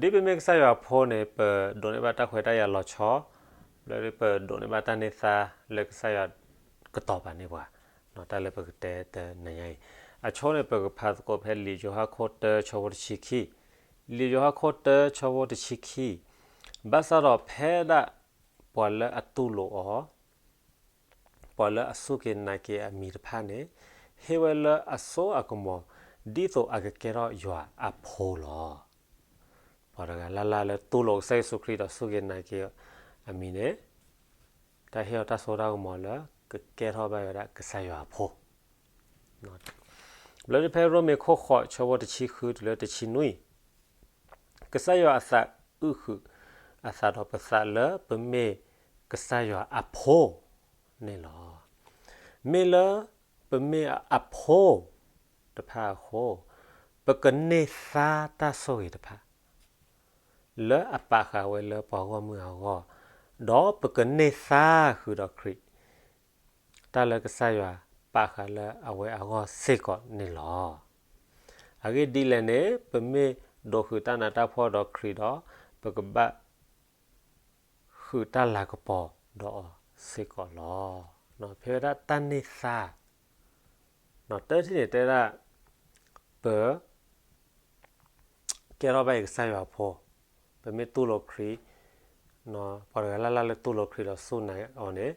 ဒ်ပမ့ၢ်ကစၢ်ယွၤအဖိန့ၣ် ပဒိးန့ၢ်ဘၣ်တၢ်ခွဲးတၢ်ယာ်လီၤဆီ, လၢပဒိးန့ၢ်ဘၣ်တၢ်န့ၢ်သါလၢကစၢ်ယွၤကတီၤပာ်န့ၢ်ပှၤ, တၢ်လၢပကတဲတနၤညါအံၤ, အဆိန့ၣ် ပကဖးသကိးဖဲလံာ်ယိၤဟၣ်ခိၣ်တၢ ဆၢဖိတဆံခံ, လံာ်ယိၤဟၣ်ခိၣ်တၢ ဆၢဖိတဆံခံ, ဘၣ်ဆၣ်ဒီးဖဲဒၣ်ပှၤလၢအတူၢ်လိာ်အီၤ ပှၤလၢအစူၢ်က့ၤနာ်က့ၤအမံၤတဖၣ်န့ၣ် ဟ့ၣ်ဝဲလၢအစိအကမီၤ ဒ်သိးအကကဲထီၣ်ယွၤအဖိလီၤ. ပှၤတဂၤလၢ်လၢ်လၢတူၢ်လိာ်ကစၢ်ယ့ၣ်ၡူးခရံာ်ဒီးစူၢ်က့ၤနာ်က့ၤအမံၤန့ၣ်, တၢ်ဟ့ၣ်အီၤတၢ်စိတၢ်ကမီၤလၢကကဲထီၣ်ဘၣ်ဝဲဒၣ်ကစၢ်ယွၤအဖိ လၢဖဲရိမ့ၤခိၣ်ဃိး ဆၢဖိတဆံဃုတုၤလၢတဆံနွံ, ကစၢ်ယွၤအသးအုးဃုာ်အသးဒီးပသးလၢပမ့ၢ်ကစၢ်ယွၤအဖိန့ၣ်လီၤ. မ့ၢ်လၢပမ့ၢ်အဖိတဖၣ်အဃိ, ပကန့ၢ်သါတၢ်ဆိၣ်ဂ့ၤတဖၣ် လၢအပာ်ဃာ်ဝဲလၢပှၤဂီၢ်မုၢ်အဂီၢ်, ဒီးပကန့ၢ်သါဃုာ်ဒီးခရံာ် တၢ်လၢကစၢ်ယွၤပာ်ဃာ်လၢအဝဲအဂီၢ်စ့ၢ်ကီးန့ၣ်လီၤ. အဂ့ၢ်ဒ်လဲၣ်န့ၣ် ပမ့ၢ်ဒိးဃုာ်တၢ်နးတၢ်ဖှီၣ်ဒီးခရံာ်ဒီး, ပကဘၣ်ဃုာ်တၢ်လၤကပီၤဒီးအီၤစ့ၢ်ကီးလီၤ. ဖဲဝဲဒၣ်တၢ်န့ၢ်သါ, တထံၣ်န့ၣ်တဲဒၣ် ပ ကဲထီၣ်ဘၣ်က့ၤကစၢ်ယွၤအဖိ, ပမ့ၢ်တူၢ်လိာ်ခရံာ်, ပှၤတဂၤလၢ်လၢ်လၢတူၢ်လိာ်ခရံာ်ဒီးစူၢ်နာ်အီၤန့ၣ်,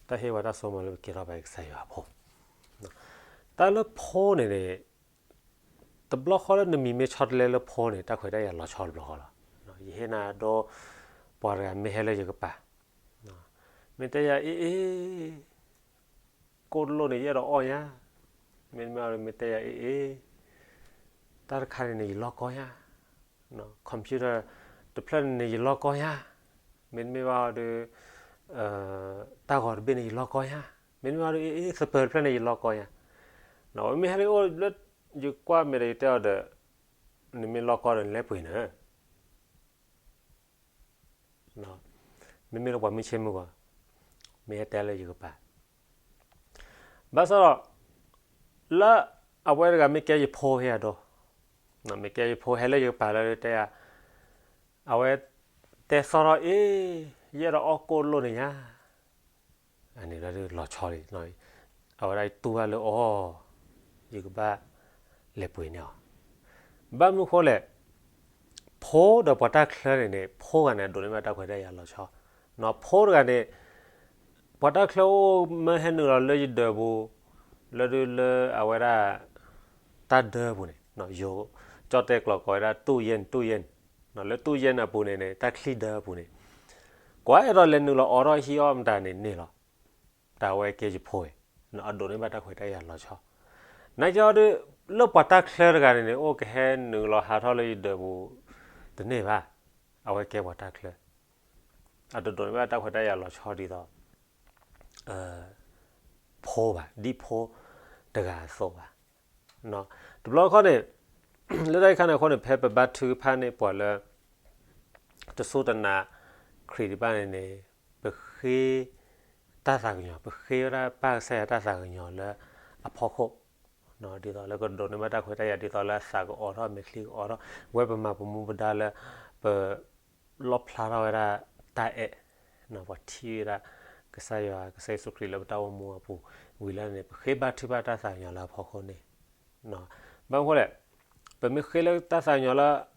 တၢ်ဟ့ၣ်ဝဲတၢ်စိကမီၤလၢပကဲထီၣ်ဘၣ်က့ၤကစၢ်ယွၤအဖိ. တၢ်လၢဖိန့ၣ်န့ၣ်, တဘျီဃီလၢနမံၤမ့ၢ်ဆီတလဲလၢဖိန့ၣ် တၢ်ခွဲးတၢ်ယာ်လီၤဆီတဘျီဃီလီၤ. ယဟ့ၣ်နၤဒိ, ပှၤတဂၤမ့ၢ်ဟဲလၢယကပၤ, မ့ၢ်တဲယၤအ့ၣ်အ့ၣ် ကိၣ်တလိၣ်န့ၣ် ယအဲၣ်ဒိးအီၣ်ညါ, မ့တမ့ၢ်မ့ၢ်တဲယၤအ့ၣ်အ့ၣ်, တၢ်တခါန့ၣ်န့ၣ် ယလီၢ်ကီညါ, computer တဖျၢၣ်န့ၣ်န့ၣ် ယလီၢ်ကီညါ, မ့တမ့ၢ်ဘၣ်ဒီး တၢ်ဂီၤတဘ့ၣ်န့ၣ် ယလီၢ်ကီညါ, မ့တမ့ၢ်ဘၣ်ဒီး အ့ၣ်အ့ၣ် သပၢၤတဖျၢၣ်န့ၣ် ယလီၢ်ကီညါ, မ့ၢ်ဟဲလၢအိၣ်လၢ ယကွၢ်မဲာ်ဒီးယတဲအီၤဒီး, နမ့ၢ်လီၢ်ကီဒီးနလဲၤပှ့ၤန့ၣ် မ့မ့ၢ်လၢပှၤမုၢ်ဆ့မုၢ်ဂီၢ်, မ့ၢ်ဟဲတဲလၢယကပၤ, ဘၣ်ဆၣ်ဒီး, လၢအဝဲတဂၤမ့ၢ်ကဲယဖိဟ့ၣ်အဒိ, မ့ၢ်ကဲယဖိဟဲလၢယကပၤလၢတဲယၤ, အဝဲတဲသီၣ်ထီၣ်အ့ၣ်, ယအဲၣ်ဒိးအီၣ်ကိၣ်လိၣ်န့ၣ်ညါ, အန့ၣ်လီၤဆီလံ, အဝဲဒၣ်တူၢ်ဘၣ်လၢအီၤ, ယကဘၣ်လဲၤပှ့ၤန့ၢ်အီၤ, ဘၣ်မနုၤဃိလဲၣ် ဖိဒီးပှၤတၢ်ချၢန့ၣ်န့ၣ် ဖိဂၤန့ၣ် အဒိးန့ၢ်ဘၣ်တၢ်ခွဲးတၢ်ယာ်လီၤဆီ, ဖိတဂၤန့ၣ်, ပှၤတၢ်ချၢအိၣ်မၢဟဲနုာ်လီၤလၢယဒၢးပူၤ, လၢဒုလၢအဝဲဒၣ်, တၢ်ဒၢပူၤန့ၣ်, ယိၤ, ကၠီၣ်တဲၣ်ကျိာ်ကိးဝဲဒၣ် တူၢ်ယဲၢ်န့ၣ်, လၢတူၢ်ယဲၢ်န့ၣ်အပူၤန့ၣ်န့ၣ် တၢ်ချံဒၢပူၤန့ၣ်, ကွၢ်အဲၣ်ဒိးလဲၤနုာ်လီၤအိးထီၣ်ဟံးအီၣ်မတၤန့ၣ်န့ၣ်လီၤ, တၢ်ဝဲကဲယဖိဝဲ, အဒိးန့ၢ်ဘၣ်တၢ်ခွဲးတၢ်ယာ်လီၤဆီ, နာ်က့အီၤဒီး, လၢပှၤတၢ်ချၢတဂၤန့ၣ်န့ၣ် အိၣ်ကဟဲနုာ်လီၤဟးထီၣ်လၢယဒၢးပူၤ, တန့ၢ်ဘၣ်, အဝဲကဲပှၤတၢ်ချၢ, အတဒိးန့ၢ်ဘၣ်တၢ်ခွဲးတၢ်ယာ်လီၤဆီဒ်သိး ဖိဘၣ်, ဒ်ဖိတဂၤအသိးဘၣ်, တဘျီခီန့ၣ်, လၢတၢ်အံၤခါန့ၣ်အဃိန့ၣ် ဖဲပဘါထုကဖၣ်န့ၢ်ပှၤလၢ တစူၢ်တနာ်ခရံာ်ဒံးဘၣ်န့ၣ်န့ၣ်, ပဃ့တၢ်သးကညီၤ, ပဃ့ဝဲဒၣ်ပၢ်ကစၢ်ယွၤတၢ်သးကညီၤလၢအဖီခိၣ်, ဒ်သိးလၢကဒိးန့ၢ်ဘၣ်တၢ်ခွဲးတၢ်ယာ် ဒ်သိးလၢအသးကအိးထီၣ် မဲာ်ချံကအိးထီၣ်, ဝဲပမၤပမူပဒါလၢ ပ လီၣ်ဖျါထီၣ်ဝဲဒၣ်တၢ်အဲၣ်, ပှၤထံၣ်ဝဲဒၣ် ကစၢ်ယွၤ ကစၢ်ယ့ၣ်ၡူးခရံာ်လၢပတၢ်အိၣ်မူအပူၤဝံၤလီၤန့ၣ် ပဃ့ဘါထုကဖၣ်တၢ်သးကညီၤလၢအဖီခိၣ်န့ၣ်, ဘၣ်မနုၤဃိလဲၣ်, ပမ့ၢ်ဃ့လၢတၢ်သးကညီၤလၢ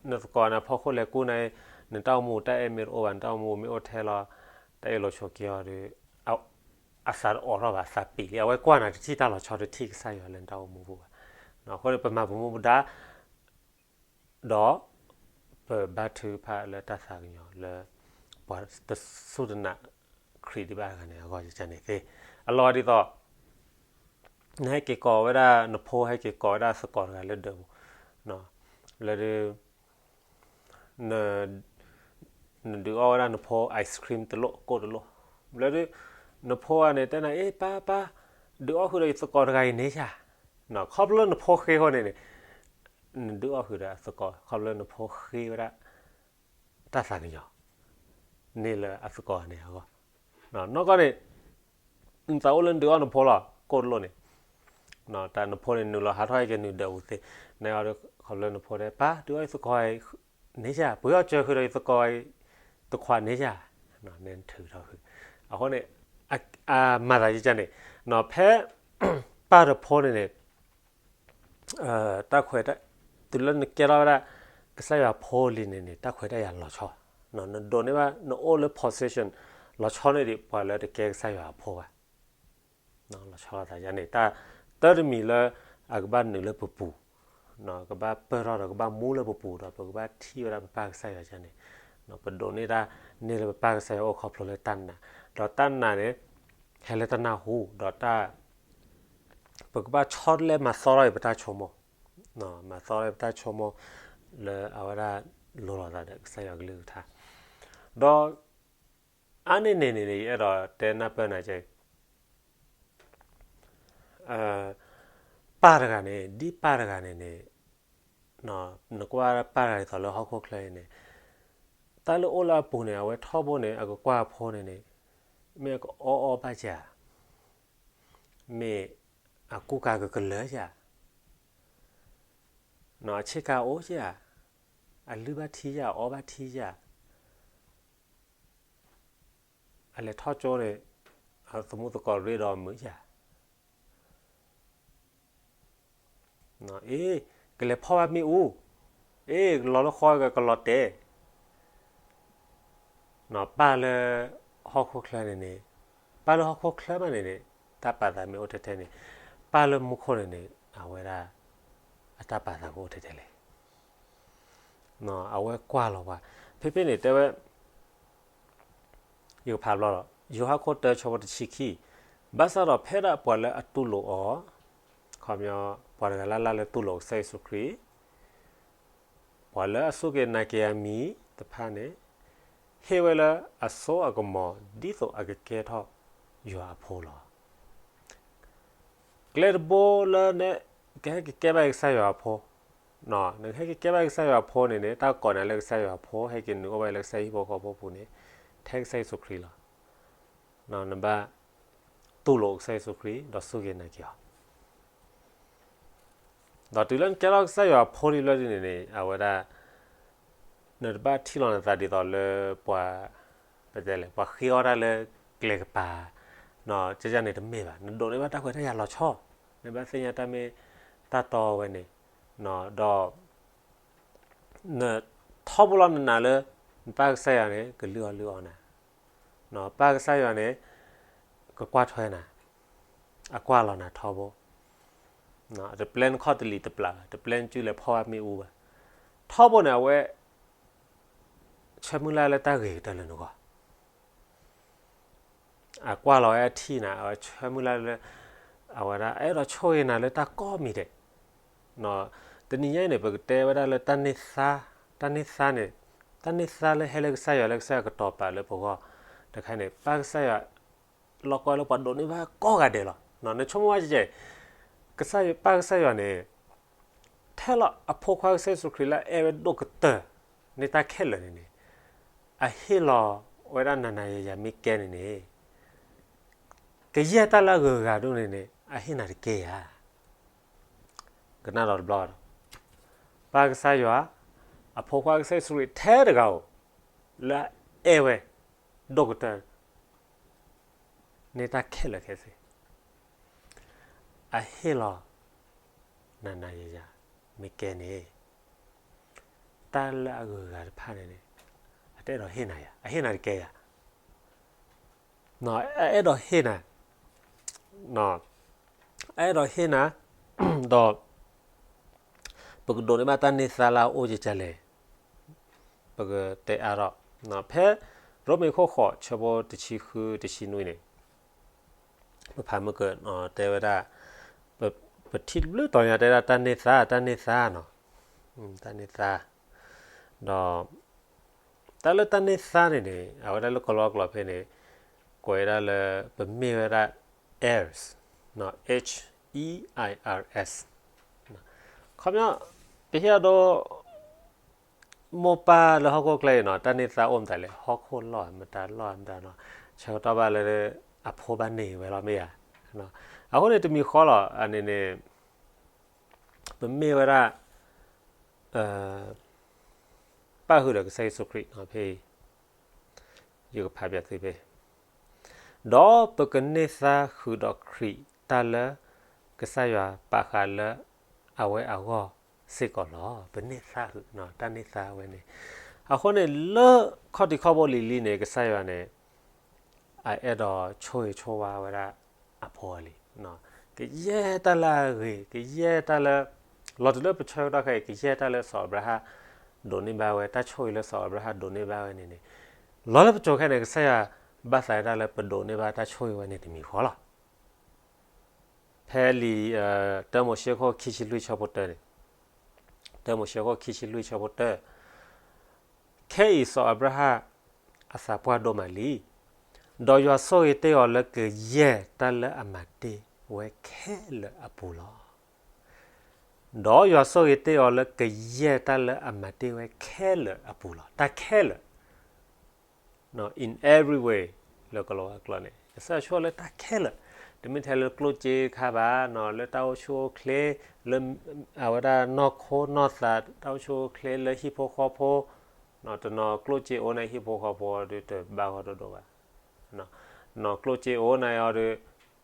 နသကိးန့ၣ်အဖီခိၣ်လဲၤကူၣ်န့ၣ်, နတၢ်အိၣ်မူတၢ်အဲၣ်မ့ၢ်တအိၣ်ဘၣ် နတၢ်အိၣ်မူမ့ၢ်အိၣ်ထဲလီၤ, တၢ်အ့ၣ်လိာ်ဆိးက့အီၤဒီး အသးတအိးထီၣ်ဘၣ် အသးပံာ်လံ အဝဲကွၢ်နၤတထံၣ်တၢ်လီၤဆီတထံၣ်ကစၢ်ယွၤလၢနတၢ်အိၣ်မူပူၤဘၣ်, အဃိန့ၣ် ပမၤပမူပဒါ ဒီး ပဘါထုကဖၣ်လၢတၢ်သးကညီၤလၢ ပှၤတစူၢ်တနာ်ခရံာ်ဒံးဘၣ်တဂၤန့ၣ် အဂီၢ်န့ၣ်သ့, အလီၢ်ဒ်သိး နဟဲက့ၤကိးဝဲဒၣ်နဖိ ဟဲက့ၤကိးဝဲဒၣ်သကိးတဂၤလၢဒၢးပူၤ, လၢဒု နဒုးအီၣ်ဝဲဒၣ်နဖိ ice cream တလိၣ် ကိၣ်တလိၣ်, ဘျီဒု နဖိဂၤန့ၣ် တဲနၤ အ့ ပၢ် ပၢ်, ဒုးအီၣ်ဃုာ်ဒီးယသကိးတဂၤအံၤန့ၣ်ဧါ, ခီဖျိလၢနဖိဃ့အဃိန့ၣ်န့ၣ်, နဒုးအီၣ်ဃုာ်ဒီးအသကိး ခီဖျိလၢနဖိဃ့ဝဲဒၣ် တၢ်သးကညီၤ န့ၢ်လၢအသကိးန့ၣ်အဂီၢ်, နီၢ်ကီၢ်န့ၣ် နသးအိၣ်လၢနဒုးအီၣ်နဖိလီၤ ကိၣ်တလိၣ်န့ၣ်, တၢ်နဖိန့ၣ်နုာ်လီၤဟးထီၣ်ဟဲက့ၤနုာ်ဒၢးပူၤသ့, နအီၤဒီး ခီဖျိလၢနဖိတဲ ပၢ် ဒုးအီၣ်ယသကိးအံၤန့ၢ်ယၤ, ပှ့ၤအီၣ်စၢဃုာ်ဒီးယသကိးအံၤ တခွးန့ၢ်ယၤ, နထုးထီၣ်ဃုာ်. အဃိန့ၣ် အမၤသးယကန့ၣ် ဖဲ ပၢ်ဒီးဖိန့ၣ်န့ၣ် တၢ်ခွဲးတၢ်, တုၤလၢနကဲထီၣ်ဝဲဒၣ် ကစၢ်ယွၤဖိလံန့ၣ်န့ၣ် တၢ်ခွဲးတၢ်ယာ်လီၤဆီ, နဒိးန့ၢ်ဘၣ် နအိၣ်လၢ position လီၤဆီန့ၢ်ဒံး ပှၤလၢတကဲကစၢ်ယွၤအဖိဘၣ်. လီၤဆီလိာ်သးယါန့ၣ် တၢ်တၢ်တမံၤလၢ အကဘၣ်နုာ်လၢပပူၤ, ကဘၣ်ပၢၢ်ထီၣ်ဒီးကဘၣ်မူလၢပပူၤဒီး ပကဘၣ်ထံၣ်ဝဲဒၣ်ပပၢ်ကစၢ်ယွၤယါန့ၣ်, ပဒိးန့ၢ်တၢ်န့ၢ်လၢပပၢ်ကစၢ်ယွၤအိၣ်ခီဖျိလၢတၢ်နာ်, ဒီးတၢ်နာ်န့ၣ် ဟဲလၢတၢ်နၢ်ဟူ, ဒီးတၢ် ပကဘၣ်ဆီတလဲမၤသီထီၣ်အံၤပတၢ်ဆိကမိၣ်, မၤသီထီၣ်အံၤပတၢ်ဆိကမိၣ် လၢအဝဲဒၣ်လိၤလိာ်သးဒီးကစၢ်ယွၤကလုၢ်ကထါ, ဒီး အါန့ၢ်န့ၣ်န့ၣ် ယအဲၣ်ဒိးတဲနၢ်ပၢၢ်နၤကဲ ပၢ်တဂၤန့ၣ် ဒ်ပၢ်တဂၤန့ၣ်န့ၣ်, နကွၢ်ပၢ်တဂၤဒ်သိးလၢဟီၣ်ခိၣ်ချၢအံၤန့ၣ်, တၢ်လၢအိၣ်လၢအပူၤန့ၣ် အဝဲထီဘိန့ၣ် အကကွၢ်အဖိန့ၣ်န့ၣ်, မ့ၢ်အကအီအီဘၣ်ဧါ, မ့ၢ်အကူကၤကကလၢၤဧါ, အဆ့ကၤအိၣ်ဧါ, အလုၢ်ဘၣ်ထံဧါ, အအီဘၣ်ထံဧါ, အလဲၤထီၣ်ကၠိန့ၣ် အသမူသကိးရ့ဒီးအမုာ်ဧါ, အ့ ကလဲၤဖီၣ်ဘၣ်မ့ၣ်အူ, အ့ လီၤလၢဃီကလီၤတဲာ်, ပၢ်လၢဟီၣ်ခိၣ်ချၢန့ၣ်န့ၣ်, ပၢ်လၢဟီၣ်ခိၣ်ချၢမးန့ၣ်န့ၣ်, တၢ်ပာ်သးမ့ၢ်အိၣ်ထဲထဲန့ၣ်, ပၢ်လၢမူခိၣ်န့ၣ်န့ၣ် အဝဲဒၣ် အတၢ်ပာ်သးကအိၣ်ထဲထဲလဲၣ်. အဝဲကွၢ်လီၤပှၤ, ဖဲဖဲန့ၣ်တဲဝဲ ယကဖးဘျီလီၤ, ယိၤဟၣ်ခိၣ်တၢ ဆၢဖိတဆံခံ, ဘၣ်ဆၣ်ဒီးဖဲဒၣ်ပှၤလၢအတူၢ်လိာ်အီၤ, ခီပညီ ပှၤတဂၤလၢ်လၢ်လၢတူၢ်လိာ်ကစၢ်ယ့ၣ်ၡူးခရံာ်, ပှၤလၢအစူၢ်က့ၤနာ်က့ၤအမံၤတဖၣ်န့ၣ်, ဟ့ၣ်ဝဲလၢအစိအကမီၤ ဒ်သိးအကကဲထီၣ်ယွၤအဖိလီၤ. ကျဲတဘိလၢနကဟဲက့ၤကဲဘၣ်က့ၤကစၢ်ယွၤအဖိ, နကဟဲက့ၤကဲဘၣ်က့ၤကစၢ်ယွၤအဖိန့ၣ်န့ၣ် တၢ်ကိးနၤလၢကစၢ်ယွၤအဖိ ဟဲက့ၤနုာ်အိၣ်ဘၣ်လၢကစၢ်ယွၤဟံၣ်ဖိဃီဖိပူၤန့ၣ် ထဲကစၢ်ယ့ၣ်ၡူးခရံာ်လီၤ. နဘၣ်တူၢ်လိာ်ကစၢ်ယ့ၣ်ၡူးခရံာ် ဒီးစူၢ်က့ၤနာ်က့ၤအီၤ ဒီးတုၤလၢနကဲထီၣ်ကစၢ်ယွၤအဖိလံလၢဒ်န့ၣ်န့ၣ် အဝဲဒၣ် နတဘၣ်ထံၣ်လီၤနသးဒ်သိးလၢပှၤ ပတဲလဲၣ် ပှၤဃ့အီၣ်တၢ်လၢကျဲကပၤ, ကန့ၣ်တမ့ၢ်ဘၣ်. နဒိးန့ၢ်ဘၣ်တၢ်ခွဲးတၢ်ယာ်လီၤဆီ, နဘၣ်သ့ၣ်ညါတၢ်မ့ၢ်တၢ်တီဝဲန့ၣ်, ဒီး နထီဘိလီၤနနာ်လၢ နပၢ်ကစၢ်ယွၤန့ၣ် ကလုၢ်အီၣ်လုၢ်အီနၤ, ပၢ်ကစၢ်ယွၤန့ၣ် ကကွၢ်ထွဲနၤ, အကွၢ်လီၤနၤထီဘိ, တပျဲနခီၣ်တလံၤတပျၢ်ဘၣ်, တပျဲနစုလဲၤဖီၣ်ဘၣ်မ့ၣ်အူဘၣ်. ထီဘိန့ၣ် အဝဲ ဆၢမုၢ်လၢ်လၢတၢ်ဂ့ၤကတၢၢ်လၢနဂီၢ် အကွၢ်လီၤဝဲအထံၣ်နၤ, အဝဲဆၢမုၢ်လၢ်လၢ အဝဲဒၣ်အဲၣ်ဒိးဆိၣ်ဂ့ၤနၤလၢတၢ်ကိးမံၤဒဲး. တနံၤညါအံၤန့ၣ် ပကတဲဝဲဒၣ်လၢတၢ်န့ၢ်သါ, တၢ်န့ၢ်သါန့ၣ်, တၢ်န့ၢ်သါလၢဟဲလၢကစၢ်ယွၤ လၢကစၢ်ယွၤကတီၤပာ်လၢပဂီၢ်တခါန့ၣ် ပၢ်ကစၢ်ယွၤ လီၤကီလၢပှၤဒိးန့ၢ်ဘၣ်ကိးဂၤဒဲးလီၤ. နဆိကမိၣ်ဝဲကဲ ကစၢ်ယွၤ ပၢ်ကစၢ်ယွၤန့ၣ် ထဲလီၤအဖိခွါကစၢ်ယ့ၣ်ၡူးခရံာ်လၢအအဲၣ်ဝဲဒိၣ်ကတၢၢ်န့ၢ်တၢ်ခဲလၢာ်န့ၣ်န့ၣ်, အဟ့ၣ်လီၤဝဲဒၣ်နၤနၤယၤယၤမ့ၢ်ကဲန့ၣ်န့ၣ်, ကယဲၢ်တၢ်လၢအဂုၤအဂၤဒိၣ်န့ၣ်န့ၣ် အဟ့ၣ်နၤတကဲဧါ. ကနၣ်ဒီးတဘျီဒီး ပၢ်ကစၢ်ယွၤ အဖိခွါကစၢ်ယ့ၣ်ၡူးခရံာ်ထဲတဂၤဧိၤ လၢအအဲၣ်ဝဲဒိၣ်ကတၢၢ် န့ၢ်တၢ်ခဲလၢာ်ခဲဆ့ အဟ့ၣ်လီၤ နၤနၤယၤယၤ မ့ၢ်ကဲန့ၣ်, တၢ်လၢအဂုၤအဂၤတဖၣ်န့ၣ်န့ၣ် အတအဲၣ်ဒိးဟ့ၣ်နၤယၤ, အဟ့ၣ်နၤတကဲယၤ, အအဲၣ်ဒိးဟ့ၣ်နၤ, အအဲၣ်ဒိးဟ့ၣ်နၤ, ဒီး ပကဒိးန့ၢ်ဘၣ်တၢ်န့ၢ်သါလၢအအိၣ်ကကလဲၣ်, ပကတဲအါထီၣ်, ဖဲ ရိမ့ၤခိၣ်ဃိး ဆၢဖိတဆံဃုတဆံနွံန့ၣ် ပဖးမုၢ်က တဲဝဲဒၣ်, ပထံၣ်တဘျုးတီၤညါတဲဒၣ်တၢ်န့ၢ်သါ တၢ်န့ၢ်သါနီၤ, တၢ်န့ၢ်သါ, ဒီး တၢ်လၢတၢ်န့ၢ်သါန့ၣ်န့ၣ် အဝဲဒၣ်လၢကလီကလီဖဲန့ၣ် ကွဲးဝဲဒၣ်လၢ ပမ့ၢ်ဝဲဒၣ် heirs, heirs, ခီပညီ ပဟ့ၣ်အဒိ မိၢ်ပၢ်လၢဟီၣ်ခိၣ်ချၢအံၤနီၤ တၢ်န့ၢ်သါအိၣ်မတၤလဲၣ်, ဟီၣ်ခိၣ်လီၢ်မတၤလီၢ်မတၤနီၤ, ဆၢကတီၢ်ဘၣ်လၢ အဖိဘၣ်န့ၢ်ဝဲလီၤမ့ၢ်ဧါ. အဃိန့ၣ်တမံၤဃီလီၤ အန့ၣ်န့ၣ် ပမ့ၢ်ဝဲဒၣ် ပၣ်ဃုာ်ဒီးကစၢ်ယ့ၣ်ၡူးခရံာ်ဖဲအံၤ, ယကဖးပၠးသုဖဲ, ဒီးပကန့ၢ်သါဃုာ်ဒီးခရံာ်တၢ်လၢ ကစၢ်ယွၤပာ်ဃာ်လၢအဝဲအဂီၢ်စ့ၢ်ကီးလီၤ. ပန့ၢ်သါဃုာ်, တၢ်န့ၢ်သါဝဲန့ၣ်, အဃိန့ၣ် လၢခီၣ်ထံးခီၣ်ဘိလံၤလံၤန့ၣ် ကစၢ်ယွၤန့ၣ် အအဲၣ်ဒိးဆိၣ်ဂ့ၤဆိၣ်ဝါဝဲဒၣ်အဖိအလံၤ, ကယဲၢ်တၢ်လၢအဂ့ၤ, ကယဲၢ်တၢ်လၢ လီၤတုၤလၢပဆၢကတီၢ်ခဲအံၤ ကယဲၢ်တၢ်လၢစီၤအၤဘြၤဟၣ် ဒိးန့ၢ်ဘၣ်ဝဲ, တၢ်ဆိၣ်ဂ့ၤလၢစီၤအၤဘြၤဟၣ်ဒိးန့ၢ်ဘၣ်ဝဲန့ၣ်န့ၣ်, လီၤလၢပစိၤခဲန့ၣ် ကစၢ်ယွၤဘၣ်သးဝဲဒၣ်လၢပဒိးန့ၢ်ဘၣ်တၢ်ဆိၣ်ဂ့ၤဝဲန့ၣ်တမံၤဃီလီၤ. ဖဲလံာ် တၢမိၤၡ့ခိၣ်ခံဆံလွံၢ်ဆၢဖိတၢန့ၣ်, တၢမိၤၡ့ခိၣ်ခံဆံလွံၢ်ဆၢဖိတၢ, ခဲအံၤစီၤအၤဘြၤဟၣ်အသးပှၢ်ဒိၣ်မးလံ, ဒီးယွၤဆိၣ်ဂ့ၤတ့ၢ်အီၤလၢကယဲၢ်တၢ်လၢအမၤတ့ၢ်ဝဲခဲလၢာ်အပူၤလီၤ. ဒီးယွၤဆိၣ်ဂ့ၤတ့ၢ်အီၤလၢကယဲၢ်တၢ်လၢအမၤတ့ၢ်ဝဲခဲလၢာ်အပူၤလီၤ. တၢ်ခဲလၢာ် in every way လၢကလီၤဝါကျိာ်န့ၣ် ကစၢ်ယွၤဆိၣ်လၢတၢ်ခဲလၢာ်, တမ့ၢ်ထဲလၢကျိၣ်စ့ခါဘၣ်, လၢတၢ်အိၣ်ဆူၣ်အိၣ်ချ့, လၢအဝဲဒၣ်နီၢ်ခိနီၢ်သး, တၢ်အိၣ်ဆူၣ်အိၣ်ချ့လၢဟံၣ်ဖိဃီဖိ, တနီၤကျိၣ်စ့အိၣ်န့ၣ်ဟံၣ်ဖိဃီဖိဒီးတဘၣ်ဂီၢ်ဒိၣ်ဒိၣ်ဘၣ်, နီၤကျိၣ်စ့အိၣ်န့ၣ်အီၤဒီး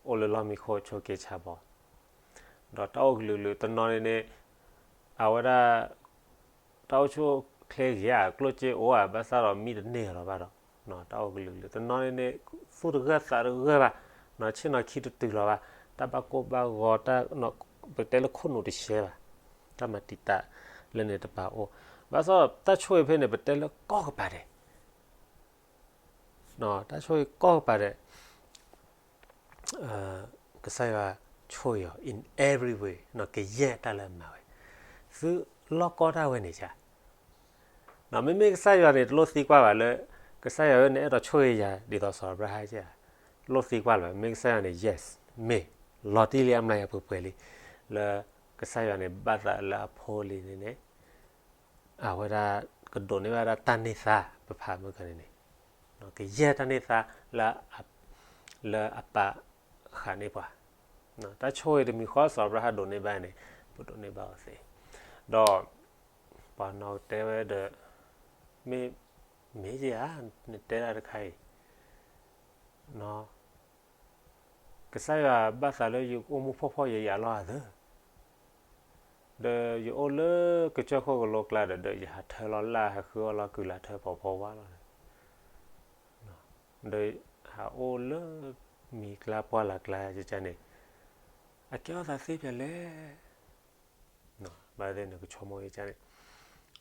အိၣ်လၢလီၢ်မံခိၣ်ဆိးက့ဆါဘီ ဒီးတၢ်အိၣ်ကလုာ်ကလုာ်တနီၤန့ၣ်န့ၣ်, အဝဲဒၣ် တၢ်အိၣ်ဆူၣ်အိၣ်ချ့ဂ့ၤဧါ, ကျိၣ်စ့အိၣ်ဧါ, ဘၣ်ဆၣ်ဒီးမံတန့ၢ်လီၤဘၣ်ဒီး, တၢ်အိၣ်ကလုာ်ကလုာ်တနီၤန့ၣ်န့ၣ်, သူၣ်တဂၢၢ်သးတဂၢၢ်ဘၣ်, ဆ့ၣ်နီၤခံတတုၤလီၤဘၣ်, တၢ်ဘၣ်ကိၢ်ဘၣ်ဂီၤ, ပတဲလၢခိၣ်နူာ်တရှဲဘၣ်, တၢ်မၤတံာ်တာ်လၢန့ၣ်တပၤအိၣ်, ဘၣ်ဆၣ်ဒီးတၢ်ဆိၣ်ဂ့ၤဖဲန့ၣ် ပတဲလၢကိးကပၤဒဲး တၢ်ဆိၣ်ဂ့ၤကိးကပၤဒဲး, ကစၢ်ယွၤဆိၣ်ဂ့ၤအီၤ in every way ကယဲၢ်တၢ်လၢအမၤဝဲ, သုလီၢ်ကီတၢ်ဝဲန့ၣ်ဧါ. မ့မ့ၢ်ကစၢ်ယွၤန့ၣ် တလိၣ်သံကွၢ်ဘၣ်လၢ ကစၢ်ယွၤဝဲန့ၣ် အဲၣ်ဒိးဆိၣ်ဂ့ၤယၤဒ်သိးစီၤအၤဘြၤဟၣ်ဧါ, တလိၣ်သံကွၢ်လၢၤဘၣ်. မ့ၢ်ကစၢ်ယွၤန့ၣ် yes, မ့ၢ်လီၤတံၢ်လံအမျးယၤပှဲၤပှဲၤလံ, လၢကစၢ်ယွၤန့ၣ် ဘၣ်သးလၢအဖိလံၤန့ၣ်န့ၣ် အဝဲဒၣ်ကဒိးန့ၢ်ဘၣ်ဒၣ်တၢ်န့ၢ်သါ ပဖးမုၢ်ကန့ၣ်န့ၣ်, ကယဲၢ်တၢ်န့ၢ်သါလၢ လၢအပာ်ဃာ်န့ၢ်ပှၤ, တၢ်ဆိၣ်ဂ့ၤတမံၤဃီစီၤအၤဘြၤဟၣ်ဒိးန့ၢ်ဘၣ်န့ၣ် ပဒိးန့ၢ်ဘၣ်အီၤသ့, ဒီး ပှၤနီၣ်တဲဝဲဒီး မ့ၢ် မ့ၢ်ယဧါ, နတဲဒၣ်တခါအံၤ ကစၢ်ယွၤဘၣ်သးလၢယအိၣ်မူဖှီၣ်ဖှီၣ်ယာ်ယာ်လီၤဧါသၢ, ဒီးယအိၣ်လၢကစၢၢ်ခိၣ်ကလိကျါဒီး ဒီးယဟးထၢလီၤလၢ် ဟဲဃုအီၣ်လီၤကုၢ်လၢ်ထၢဖီဖီဝါလီၤ, ဒီးဟးအိၣ်လၢမံၤကျါပှၢ်လၢ်ကျါယကန့ၣ်, အကဲထီၣ်သးသ့ဖျဲးလဲၣ်, ဘၣ်သ့ၣ်နကဆိကမိၣ်ယကန့ၣ်,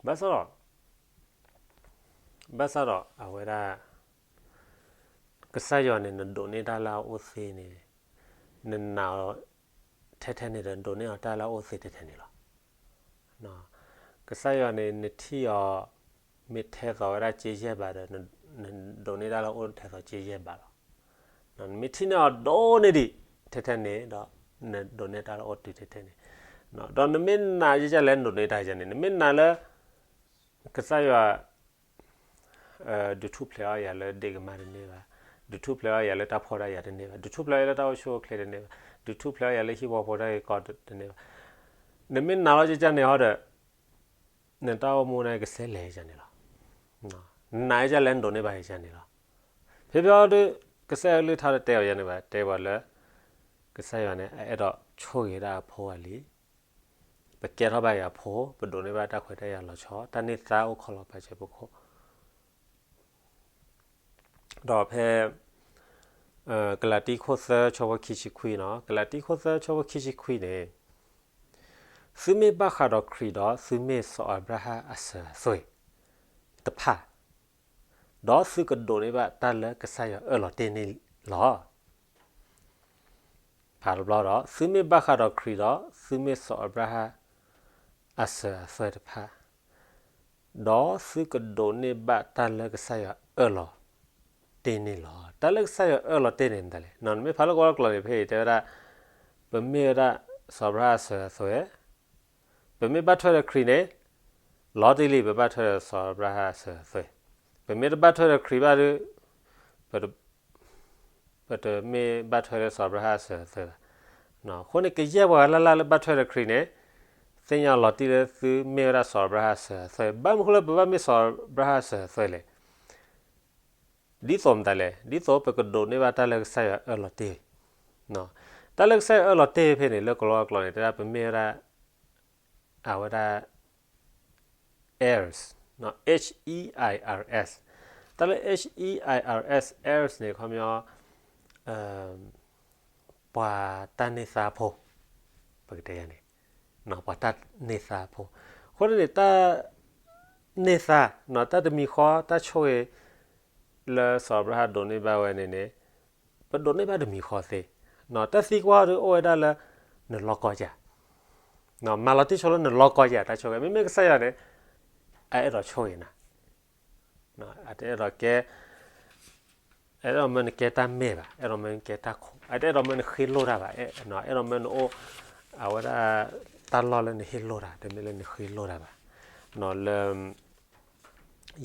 ဘၣ်ဆၣ်ဒီး ဘၣ်ဆၣ်ဒီးအဝဲဒၣ် ကစၢ်ယွၤန့ၣ် နဒိးန့ၢ်တၢ်လၢအအိၣ်သ့န့ၣ် နနာ်အီၤထဲထဲန့ၣ်ဒီး နဒိးန့ၢ်အီၤတၢ်လၢအအိၣ်သ့ထဲထဲန့ၣ်လီၤ. ကစၢ်ယွၤန့ၣ် နထံၣ်အီၤ မ့ၢ်ထဲသိးဝဲဒၣ်ကၠ့ယဲၢ်ဘးဒီး နဒိးန့ၢ်တၢ်လၢအအိၣ်ထဲသိးကၠ့ယဲၢ်ဘးလီၤ. နမ့ၢ်ထံၣ်န့ၢ်အီၤဒိၣ်န့ၢ်ဒံးထဲထဲန့ၣ်ဒီး နဒိးန့ၢ်တၢ်လၢအအိၣ်တုၤထဲထဲန့ၣ်, ဒီးနမ့ၢ်နာ်ယကလဲၣ် နဒိးန့ၢ်တၢ်ယကန့ၣ် နမ့ၢ်နာ်လၢ ကစၢ်ယွၤ ဒုးထူၣ်ဖျဲးအီၣ်ယၤလၢဒ့ၣ်ကမၢ်တန့ၢ်ဘၣ်, ဒုးထူၣ်ဖျဲးအီၣ်ယၤလၢတၢ်ဖှီၣ်တၢ်ယာ်တန့ၢ်ဘၣ်, ဒုးထူၣ်ဖျဲးအီၣ်ယၤလၢတၢ်အိၣ်ဆူၣ်အိၣ်ချ့တန့ၢ်ဘၣ်, ဒုးထူၣ်ဖျဲးအီၣ်ယၤလၢဟံၣ်ဖိဃီဖိတၢ်ဂ့ၢ်ကီတန့ၢ်ဘၣ်, နမ့ၢ်နာ်လီၤယကန့ၣ်ဟီဒီး နတၢ်အိၣ်မူန့ၣ်ကဆဲးလဲၤယကန့ၣ်လီၤ. နနာ်ယကလဲၣ် နဒိးန့ၢ်ဘၣ်ယကန့ၣ်လီၤ. ဖဲဖဲအံၤဒီး ကစၢ်ယွၤကလုၢ်ကထါတတဲအီၤယန့ၣ်ဘၣ်, တဲပှၤလၢ ကစၢ်ယွၤန့ၣ် အအဲၣ်ဒိးဆိၣ်ဂ့ၤဒၣ်အဖိအလံၤ, ပကဲထီၣ်ဘၣ်အံၤအဖိ, ပဒိးန့ၢ်ဘၣ်တၢ်ခွဲးတၢ်ယာ်လီၤဆီ, တၢ်န့ၢ်သါအိၣ်ခိးလီၤပာ်စၢၤပခိၣ် ဒီးဖဲ ကလၤတံခိၣ်သၢဆၢဖိခံဆံခွံနီၤ, ကလၤတံခိၣ်သၢဆၢဖိခံဆံခွံန့ၣ်, သုမ့ၢ်ဘၣ်ဃးဒီးခရံာ်ဒီး သုမ့ၢ်စီၤအၤဘြၤဟၣ်အစၢၤအသွဲၣ်တဖၣ်, ဒီးသုကဒိးန့ၢ်ဘၣ်တၢ်လၢကစၢ်ယွၤအၢၣ်လီၤတ့ၢ်န့ၣ်လီၤ. ဖးတဘျီဒီး, သုမ့ၢ်ဘၣ်ဃးဒီးခရံာ်ဒီး သုမ့ၢ်စီၤအၤဘြၤဟၣ် အစၢၤအသွဲၣ်တဖၣ်, ဒီးသုကဒိးန့ၢ်ဘၣ်တၢ်လၢကစၢ်ယွၤအၢၣ်လီၤတ့ၢ်န့ၣ်လီၤ. တၢ်လၢကစၢ်ယွၤအၢၣ်လီၤတ့ၢ်န့ၣ်မတၤလဲၣ်. နမ့ၢ်ဖးလၢကဝီၤကျိာ်န့ၣ် ဖဲအံၤတဲဝဲဒၣ်, ပမ့ၢ်ဝဲဒၣ်စီၤအၤဘြၤဟၣ်အစၢၤအသွဲၣ်, ပမ့ၢ်ဘၣ်ထွဲဒီးခရံာ်န့ၣ်, လီၤတံၢ်လံ ပဘၣ်ထွဲဒီးစီၤအၤဘြၤဟၣ်အစၢၤအသွဲၣ်, ပမ့ၢ်တဘၣ်ထွဲဒီးခရံာ်ဘၣ်ဒီး ပတမ့ၢ်ဘၣ်ထွဲလၢစီၤအၤဘြၤဟၣ်အစၢၤအသွဲၣ်ဘၣ်. အဃိန့ၣ် ကယဲၢ်ပှၤလၢ်လၢ်လၢဘၣ်ထွဲဒီးခရံာ်န့ၣ်, သ့ၣ်ညါလီၤတံၢ်လၢသုမ့ၢ်ဝဲဒၣ်စီၤအၤဘြၤဟၣ်အစၢၤအသွဲၣ်, ဘၣ်မနုၤဃိလၢပဘၣ်မ့ၢ်စီၤအၤဘြၤဟၣ်အစၢၤအသွဲၣ်လဲၣ်. ဒ်သိးမတၤလဲၣ်, ဒ်သိးပကဒိးန့ၢ်ဘၣ်တၢ်လၢကစၢ်ယွၤအၢၣ်လီၤတ့ၢ်. တၢ်လၢကစၢ်ယွၤအၢၣ်လီၤတ့ၢ်ဖဲန့ၣ် လၢကလီကလီန့ၣ် တဲဒၣ်ပမ့ၢ်ဝဲဒၣ် အဝဲဒၣ် heirs, heirs, heirs. တၢ်လၢ heirs, heirs န့ၣ် ခီပညီ ပှၤတၢ်န့ၢ်သါဖိ, ပကတဲယၤန့ၣ်, ပှၤတၢ်န့ၢ်သါဖိ. အဃိန့ၣ် တၢ်န့ၢ်သါ, တၢ်တမံၤဃီ တၢ်ဆိၣ်ဂ့ၤ လၢစီၤအၤဘြၤဟၣ်ဒိးန့ၢ်ဘၣ်ဝဲန့ၣ်န့ၣ်, ပဒိးန့ၢ်ဘၣ်တမံၤဃီသ့. တၢ်သံကွၢ်ဒုးအိၣ်ဝဲဒၣ်လၢ နလီၢ်ကီၢ်ဧါ, မၤလီၤတံၢ်ဆိလၢနလီၢ်ကီၢ်ဧါ တၢ်ဆိၣ်ဂ့ၤ. မ့မ့ၢ်ကစၢ်ယွၤန့ၣ် အအဲၣ်ဒိးဆိၣ်ဂ့ၤနၤ, အတအဲၣ်ဒိးကဲ အဲၣ်ဒိးမၢနကဲတၢ်မဲာ်ဘၣ်, အဲၣ်ဒိးမၢနကဲတၢ်ခိၣ်, အတအဲၣ်ဒိးမၢနဃ့လိၢ်တၢ်ဘၣ်, အဲၣ်ဒိးမၢနအိၣ် အဝဲဒၣ် တၢ်လီၢ်လၢနဟ့ၣ်လိၢ်တၢ်, တမ့ၢ်လၢနဃ့လိၢ်တၢ်ဘၣ်. လၢ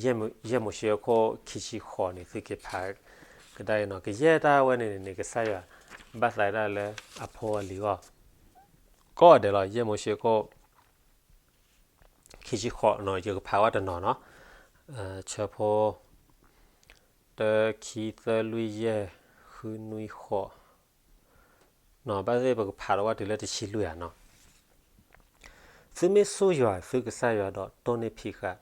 ယဲၢ်မိၤၡ့အခိၣ်ခံဆံဃိးန့ၣ် သုက့ၤဖးကဒါအံၤနီၤ, ကယဲၢ်တၢ်ဝဲန့ၣ်န့ၣ် ကစၢ်ယွၤဘၣ်သးဒၣ်လၢအဖိအလံၤအဂီၢ် ကိးဂၤဒဲးလီၤ. ယဲၢ်မိၤၡ့အခိၣ် ခံဆံဃိးနီၤ, ယကဖးဝဲတနီၤနီၤ, ဆၢဖိ တၢ ခံ သၢ လွံၢ် ယဲၢ် ဃု နွံ ဃိး, ဘၣ်သ့ၣ်ပကဖးဒီးဝဲတုၤလၢတဆံလွံၢ်ဧါနီၤ. သုမ့ၢ်စူၢ်ယွၤသုကစၢ်ယွၤဒီးတိၢ်န့ၢ်ဖံးဃာ်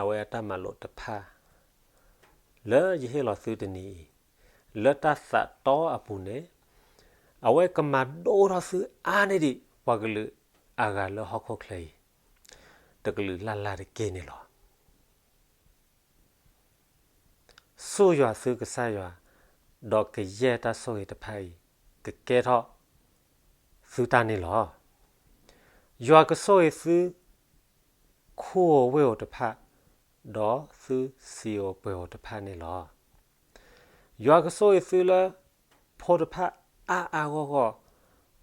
အဝဲအတၢ်မၤလိာ်တဖၣ် လၢယဟ့ၣ်လီၤသုတနံၤအံၤ လၢတၢ်သးတီအပူၤန့ၣ်, အဝဲကမၤဒိၣ်ထီၣ်သုအါန့ၢ်ဒံးပှၤကလုာ်အဂၤလၢဟီၣ်ခိၣ်ချၢအံၤ တကလုာ်လၢ်လၢ်တက့ၢ်န့ၣ်လီၤ. စူၢ်ယွၤသုကစၢ်ယွၤ, ဒီးကယဲၢ်တၢ်ဆိၣ်ဂ့ၤတဖၣ်အံၤ ကကဲထီၣ်သုတၢ်န့ၣ်လီၤ. ယွၤကဆိၣ်ဂ့ၤသု ခူဧိၤဝ့ၢ်ဧိၤတဖၣ်, ဒီးသုစံာ်ဧိၤပှဲၤဧိၤတဖၣ်န့ၣ်လီၤ. ယွၤကဆိၣ်ဂ့ၤသုလၢ ဖိတဖၣ်အါအါဂီၢ်ဂီၢ်,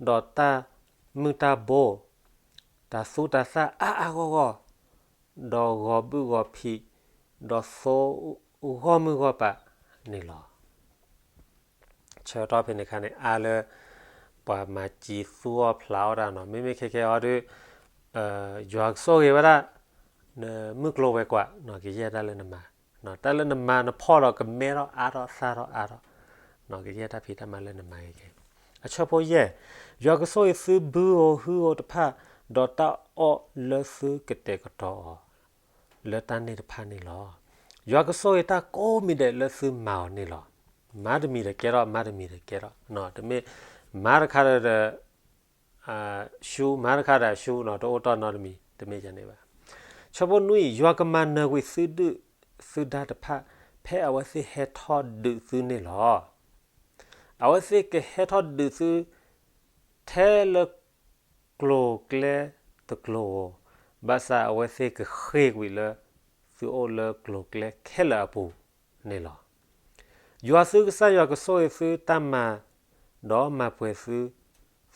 ဒီးတၢ်မုၢ်တၢ်ဘိ, တၤသူတၤသၣ်အါအါဂီၢ်ဂီၢ်, ဒီးဂီၤဘုၣ်ဂီၤဖံး, ဒီးသိဂီၢ်မုၢ်ဂီၢ်ပၤန့ၣ်လီၤ. ဆၢကတီၢ်ဖဲန့ၣ်အခါန့ၣ် အါလၢ ပှၤမၤစံးသူအီၤဖျးအီၣ်တၢ်နီၤ, မ့မ့ၢ်ခဲခဲအံၤဒုး ယွၤကဆိၣ်ဂ့ၤဝဲဒၣ် နမုၢ်ကျိၤဝဲၤကွာ်နီၤ, ကယဲၢ်တၢ်လၢနမၤ, တၢ်လၢနမၤနဖီၣ်ဒီးကမဲထီၣ်အါထီၣ်သၣ်ထီၣ်အါထီၣ်, ကယဲၢ်တၢ်ဖံးတၢ်မၤလၢနမၤက့ၤက့ၤ. အဆၢဖိယဲၢ်, ယွၤကဆိၣ်ဂ့ၤသုဘုဧိၤဟုဧိၤတဖၣ်, ဒီးတၢ်အီၣ်လၢသုကတဲာ်ကတီၤအီၤ လၢတၢ်န့ၢ်တဖၣ်န့ၣ်လီၤ. ယွၤကဆိၣ်ဂ့ၤတၢ်ကိးမံၤဒဲးလၢသုမၤအီၤန့ၣ်လီၤ. မၤတမံၤဒီးကဲထီၣ်, မၤတမံၤဒီးကဲထီၣ်, တမ့ၢ်မၤတခါဒီး ရှူ, မၤတခါဒီးရှူနီၤ, တအိၣ်တီၢ်နီတမံၤ, တမ့ၢ်ယၤန့ၣ်ဘၣ်. ဆၢဖိနွံ, ယွၤကမၤနၢၤကွံာ်သုဒုၣ်သုဒါတဖၣ် ဖဲအဝဲသ့ၣ်ဟဲထီၣ်ဒုးသုန့ၣ်လီၤ. အဝဲသ့ၣ်ကဟဲထီၣ်ဒုးသု ထဲလၢကျိၤကျဲတကျိၤဧိၤ, ဘၣ်ဆၣ်အဝဲသ့ၣ်ကဃ့ၢ်ကွံာ်လၢ သုအိၣ်လၢကျိၤကျဲခဲလၢာ်အပူၤန့ၣ်လီၤ. ယွၤသုကစၢ်ယွၤကဆိၣ်ဂ့ၤသုတၢ်မၤ, ဒီးမၤပှဲၤသု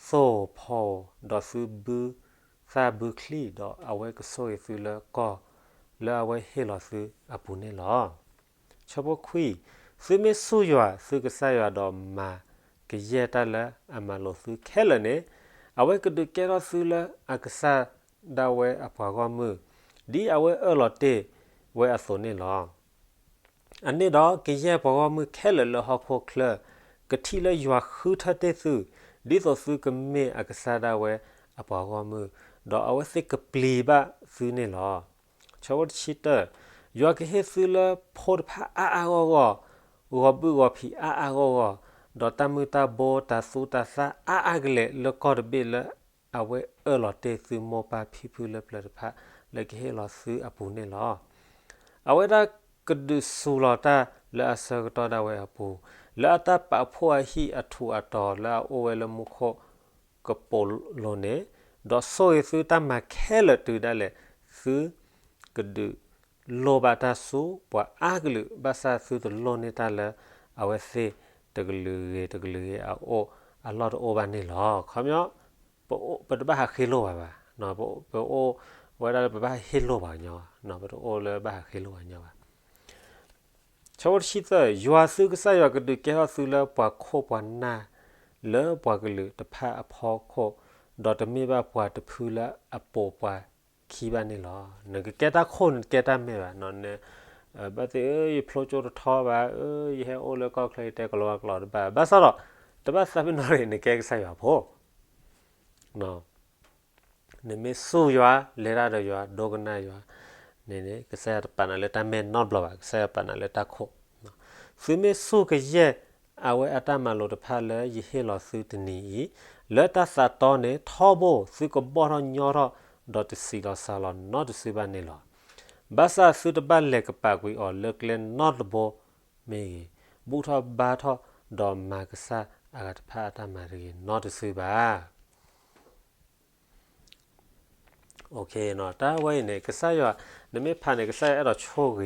သိၣ်ဧိၤဖီဧိၤ, ဒီးသုဘုသၣ်ဘုချံၣ်, ဒီးအဝဲကဆိၣ်ဂ့ၤသုလၢကီၢ်လၢအဝဲဟ့ၣ်လီၤသုအပူၤန့ၣ်လီၤ. ဆၢဖိခွံ, သုမ့ၢ်စူၢ်ယွၤသုကစၢ်ယွၤဒီးမၤကယဲၢ်တၢ်လၢအမၤလိာ်သုခဲလၢာ်န့ၣ်, အဝဲကဒုးကဲထီၣ်သုလၢအကစၢ်ဒၣ်ဝဲအပှၤဂီၢ်မုၢ်, ဒ်အဝဲအၢၣ်လီၤတ့ၢ်ဝဲအသိးန့ၣ်လီၤ. အန့ၣ်ဒီးကယဲၢ်ပှၤဂီၢ်မုၢ်ခဲလၢာ်လၢဟီၣ်ခိၣ်ချၢ ကထံၣ်လၢယွၤဃုထၢတ့ၢ်သု, ဒ်သိးသုကမ့ၢ်အကစၢ်ဒၣ်ဝဲအပှၤဂီၢ်မုၢ်, ဒီးအဝဲသ့ၣ်ကပျံၤဘၣ်သုန့ၣ်လီၤ. ဆၢဖိတဆံတၢ, ယွၤကဟ့ၣ်သုလၢဖိတဖၣ်အါအါဂီၢ်ဂီၢ်, ဂီၤဘုၣ်ဂီၤဖံးအါအါဂီၢ်ဂီၢ်, ဒီးတၢ်မုၢ်တၢ်ဘိတၤသူတၤသၣ်အါအါကလဲာ်လၢကီၢ်တဘ့ၣ်လၢ အဝဲအၢၣ်လီၤတ့ၢ်သုမိၢ်ပၢ်ဖံဖုလၢပျၢၤတဖၣ်လၢကဟ့ၣ်လီၤသုအပူၤန့ၣ်လီၤ. အဝဲဒၣ်ကဒုးစူၤလီၤတၢ်လၢအဆၢကတီၢ်ဒၣ်ဝဲအပူၤ, လၢအတၢ်ပာ်ဖှိၣ်အဟံၣ်အထူးအတီၤလၢအအိၣ်ဝဲလၢမူခိၣ်ကပိာ်လိၤန့ၣ်, ဒီးဆိၣ်ဂ့ၤသုတၢ်မၤခဲလၢာ်တုၤဒၣ်လဲာ်, သုကဒုးလိၣ်ဘၣ်တၢ်ဆူပှၤအါကလုာ်, ဘၣ်ဆၣ်သုတလိၣ်န့ၢ်တၢ်လၢအဝဲသ့ၣ်တကလုာ်ဂ့ၤတကလုာ်ဂ့ၤအအိၣ်အလီၢ်တအိၣ်ဘၣ်န့ၣ်လီၤ. ခီပညီ ပတဘၣ်ဟးဃ့လိၣ်ဘၣ်ဘၣ်, ပအိၣ်ဝဲဒၣ်လၢပဘၣ်ဟ့ၣ်လိၣ်ဘၣ်ကညီ, ပတအိၣ်လၢဘၣ်ဟးဃ့လိၣ်ဘၣ်ကညီဘၣ်. ဆၢဖိတဆံသၢ, ယွၤသုကစၢ်ယွၤကဒုးကဲထီၣ်သုလၢပှၤခိၣ်ပှၤနၢ် လၢပှၤကလုာ်တဖၣ်အဖီခိၣ် ဒီးတမ့ၢ်ဘၣ်ပှၤတဖုလၢအပိာ်ပှၤခံဘၣ်န့ၣ်လီၤ. နကကဲတၢ်ခိၣ် နကဲတၢ်မဲာ်ဘၣ်, ဘၣ်သ့ၣ် ယဖျိကၠိတထီဘၣ်, ယဟဲအိၣ်လၢကီၢ်ချၢ ယတဲကလီကလီတဘၣ်, ဘၣ်ဆၣ်ဒီး တဘၣ်သးပ့ၤနီၣ်န့ၣ် နကဲကစၢ်ယွၤဖိ နမ့ၢ်စူၢ်ယွၤ, လဲၤတၢ်ဒီးယွၤ, ဒိကနၣ်ယွၤန့ၣ်န့ၣ် ကစၢ်ယွၤတပာ်နၤလၢတၢ်မဲာ်နီတဘျီဘၣ်, ကစၢ်ယွၤပာ်နၤလၢတၢ်ခိၣ်. သုမ့ၢ်စူၢ်ကယဲၢ်အဝဲအတၢ်မၤလိာ်တဖၣ်လၢယဟ့ၣ်လီၤသုတနံၤအံၤ, လၢတၢ်သးတီန့ၣ်ထီဘိ သုကဘီၣ်ထီၣ်ညီထီၣ်, ဒီးတဆံးလီၤစှၤလီၤနီတစုဘၣ်န့ၣ်လီၤ. ဘၣ်ဆၣ်သုတဘၣ်လဲၤကပာ်ကွံာ်အီၤလၢကျဲနီတဘိမ့ၢ်ဂ့ၤ, ဘူၣ်ထီၣ်ဘါထီၣ်, ဒီးမၤကစၢ်အဂၤတဖၣ်အတၢ်မၤတဂ့ၤနီတစုဘၣ်. တၢ်ဝဲအံၤန့ၣ် ကစၢ်ယွၤ, နမ့ၢ်ဖးန့ၣ် ကစၢ်ယွၤအဲၣ်ဒိးဆိၣ်ဂ့ၤ,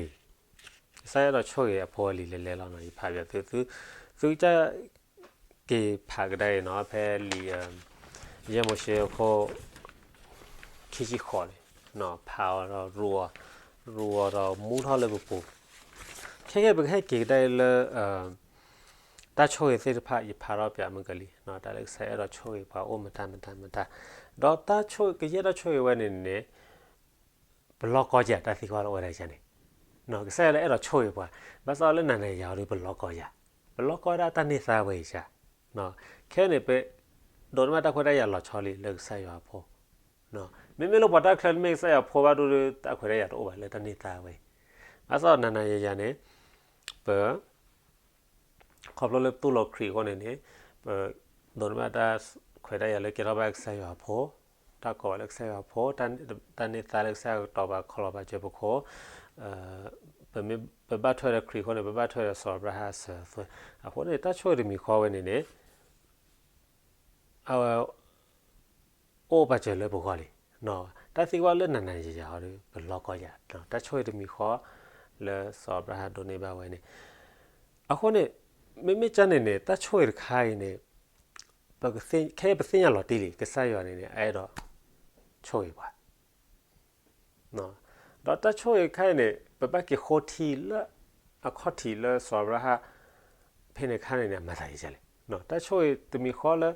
ကစၢ်ယွၤအဲၣ်ဒိးဆိၣ်ဂ့ၤအဖိအလံၤလဲၤလဲၤလီၤနီၤ, ယဖးဘၣ်သု, သုကစၢ်က့ၤဖးကဒါအံၤနီၤ, ဖဲလံာ် ယဲၢ်မိၤၡ့အခိၣ် ခံဆံဃိးန့ၣ်, ဖးအီၤဒီးရူးအီၤ, ရူးအီၤဒီးမူထီၣ်လၢပပူၤ, ခဲကဲပကဟဲက့ၤကဒါအံၤလၢ တၢ်ဆိၣ်ဂ့ၤသ့ၣ်တဖၣ် ယဖးထီၣ်ပၠးမုၢ်ကလံၤ, တၢ်လၢကစၢ်ယွၤအဲၣ်ဒိးဆိၣ်ဂ့ၤပှၤအိၣ်မတၤမတၤမတၤ, ဒီးတၢ်ဆိၣ်, ကယဲၢ်တၢ်ဆိၣ်ဂ့ၤဝဲန့ၣ်န့ၣ်, ပလီၢ်ကီၢ်ယၤတၢ်သံကွၢ်လၢအဝဲဒၣ်ယၤန့ၣ်, ကစၢ်ယွၤလၢအဲၣ်ဒိးဆိၣ်ဂ့ၤပှၤ, ဘၣ်ဆၣ်လၢနၤနၤယၤအီၤဒီး ပလီၢ်ကီၢ်ယၤ, ပလီၢ်ကီၢ်ဒၣ်တၢ်န့ၢ်သါဝဲအံၤယၤ, ခဲန့ၣ်ပ ဒိးန့ၢ်ဘၣ်တၢ်ခွဲးတၢ်ယာ်လီၤဆီလံလၢကစၢ်ယွၤအဖိ, မ့မ့ၢ်လၢပှၤတၢ်ချၢမ့ၢ်ကစၢ်ယွၤဖိဘၣ်ဒိဒီး တၢ်ခွဲးတၢ်ယာ်တအိၣ်ဘၣ်လၢတၢ်န့ၢ်သါဝဲအံၤ, ဘၣ်ဆၣ်နၤနၤယၤယၤန့ၣ်, ပ ခီဖျိလၢပတူၢ်လိာ်ခရံာ်အဃိန့ၣ်န့ၣ်, ပဒိးန့ၢ်ဘၣ်တၢ်ခွဲးတၢ်ယာ်လၢကဲထီၣ်ဘၣ်ကစၢ်ယွၤအဖိ, တၢ်ကိးဘၣ်လၢကစၢ်ယွၤအဖိ, တၢ်န့ၢ်သါလၢကစၢ်ယွၤကတီၤပာ်ခီလီၤပာ်စၢၤပခိၣ်, ပဘၣ်ထွဲဒီးခရံာ်အဃိန့ၣ် ပဘၣ်ထွဲဒီးစီၤအၤဘြၤဟၣ်အစၢၤအသွဲၣ်, အဃိန့ၣ် တၢ်ဆိၣ်ဂ့ၤတမံၤဃီဝဲန့ၣ်န့ၣ် အဝဲ အိၣ်ပာ်စၢၤလၢပဂီၢ်လံ, တၢ်သံကွၢ်လၢနၤနၤယၤယၤအီၤဒီး ပလီၢ်ကီၢ်ယၤ, တၢ်ဆိၣ်ဂ့ၤတမံၤဃီ လၢစီၤအၤဘြၤဟၣ်ဒိးန့ၢ်ဘၣ်ဝဲန့ၣ်, အဃိန့ၣ် မ့မ့ၢ်ကန့ၣ်န့ၣ် တၢ်ဆိၣ်ဂ့ၤတခါအံၤန့ၣ်, ခဲအံၤပသ့ၣ်ညါလီၤတံၢ်လံ ကစၢ်ယွၤန့ၣ်န့ၣ် အအဲၣ်ဒိးဆိၣ်ဂ့ၤပှၤ ဒီးတၢ်ဆိၣ်ဂ့ၤတခါအံၤန့ၣ် ပဘၣ်က့ၤဃိထံလၢ အခီၣ်ထံးလၢစီၤအၤဘြၤဟၣ် ဖဲန့ၣ်အခါန့ၣ်န့ၣ် အမၤသးဒ်လဲၣ်, တၢ်ဆိၣ်ဂ့ၤတမံၤဃီလၢ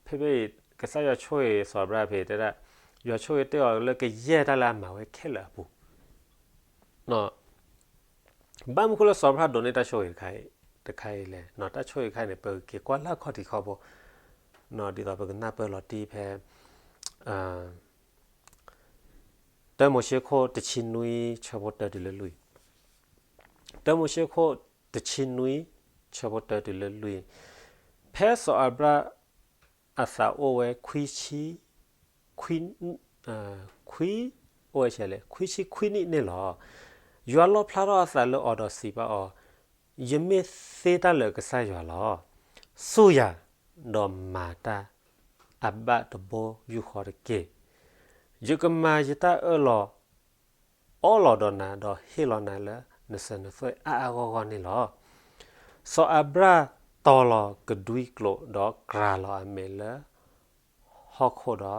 ဖဲဖဲအံၤ ကစၢ်ယွၤဆိၣ်ဂ့ၤစီၤအၤဘြၤဟၣ်ဖဲတဲဒၣ်, ယွၤဆိၣ်ဂ့ၤတ့ၢ်အီၤလၢကယဲၢ်တၢ်လၢအမၤဝဲခဲလၢာ်အပူၤ ဘၣ်မနုၤဃိလၢစီၤအၤဘြၤဟၣ်ဒိးန့ၢ်တၢ်ဆိၣ်ဂ့ၤတခါအံၤ, တခါအံၤလဲၣ်, တၢ်ဆိၣ်ဂ့ၤတခါအံၤန့ၣ် ပက့ၤကွၢ်လၢအခီၣ်ထံးခီၣ်ဘိ, ဒ်သိးပကနၢ်ပၢၢ်လီၤတံၢ်ဖဲ တၢမိၤၡ့ခိၣ်တဆံနွံ ဆၢဖိတၢတုၤလၢလွံၢ်, တၢမိၤၡ့ခိၣ်တဆံနွံ ဆၢဖိတၢတုၤလၢလွံၢ်, ဖဲစီၤအၤဘြၤဟၣ်အသးအိၣ်ဝဲ ခွံဆံ ခွံ ခွံ အိၣ်ဝဲလဲၣ် ခွံဆံခွံနံၣ်န့ၣ်လီၤ. ယွၤလီၣ်ဖျါထီၣ်အသးလၢအီၤဒီးစံးဘၣ်အီၤ, ယမ့ၢ်သ့တၢ်လၢာ်ကစၢ်ယွၤလီၤ. စူၢ်ယၤ, ဒီးမၤတၢ်အဘၣ်တဘိယူၢ်ဃီတက့ၢ်. ယကမၤယတၢ်အၢၣ်လီၤ အီလီၤဒီးနၤ, ဒီးဟ့ၣ်လီၤနၤလၢနစၢၤနသွဲၣ်အါအါဂီၢ်ဂီၢ်န့ၣ်လီၤ. စီၤအၤဘြၣ်တီၤလီၤကဒွံကျိာ် ဒီးကြၤလီၤအမဲာ်လၢဟီၣ်ခိၣ်ဒီး, က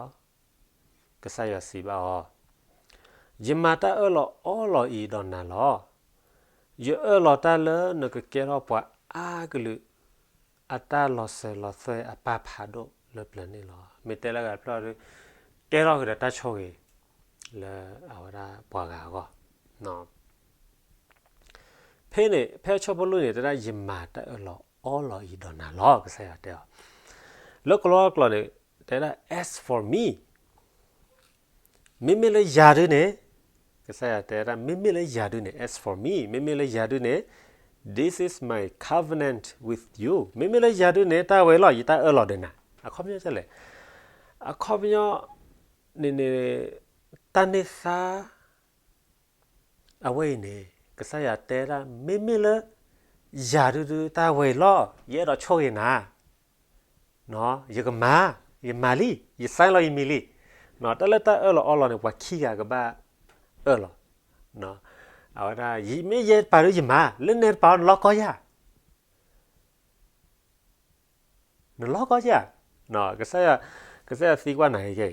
စၢ်ယွၤစံးဘၣ်အီၤ, ယမၤတၢ်အၢၣ်လီၤအီလီၤအံၤဒီးနၤလီၤ. ယအၢၣ်လီၤတၢ်လၢနကကဲထီၣ်ပှၤအါကလုာ် အတၢ်လီၤစၢၤလီၤသွဲၣ်အပၢ်ဖးဒိၣ်လၢပျၢၤန့ၣ်လီၤ. မ့ၢ်တဲလၢအဂၤတဖျၢၣ်ဒီး ကဲထီၣ်က့ၤဒီးတၢ်ဆိၣ်ဂ့ၤ လၢအဝဲဒၣ်ပှၤဂၤအဂီၢ်. ဖဲန့ၣ် ဖဲအဆၢဖိလွံၢ်န့ၣ် တဲဒၣ်ယမၤတၢ်အၢၣ်လီၤအီလီၤအံၤဒီးနၤလီၤ ကစၢ်ယွၤတဲအီၤ. လၢကလီကလီန့ၣ် တဲဒၣ် as for me, မ့မ့ၢ်လၢယၤဒုန့ၣ်, ကစၢ်ယွၤတဲဒၣ် မ့မ့ၢ်လၢယၤဒုန့ၣ် as for me, မ့မ့ၢ်လၢယၤဒုန့ၣ် this is my covenant with you, မ့မ့ၢ်လၢယၤဒုန့ၣ် တၢ်ဝဲလီၤ ယတၢ်အၢၣ်လီၤဒီးနၤ. အခီပညီလဲၣ်, အခီပညီန့ၣ်န့ၣ် တၢ်န့ၢ်သါ အဝဲအံၤန့ၣ် ကစၢ်ယွၤတဲဒၣ် မ့မ့ၢ်လၢယၤဒုဒုတၢ်ဝဲအံၤလီၤ ယအဲၣ်ဒိးဆိၣ်ဂ့ၤနၤ, ယကမၤ, ယမၤလံ, ယsignလီၤယမံၤလံ. တၢ်လၢတၢ်အၢၣ်လီၤအီလီၤန့ၣ် ပှၤခံဂၤကဘၣ်အၢၣ်လီၤ. အဝဲဒၣ် မ့ၢ်ယဲတပၤဒီးယမၤ, လၢနဲတပၤအီၤနလီၢ်ကီယၤ နလီၢ်ကီယၤ, ကစၢ်ယွၤသံကွၢ်နၤကဲအံ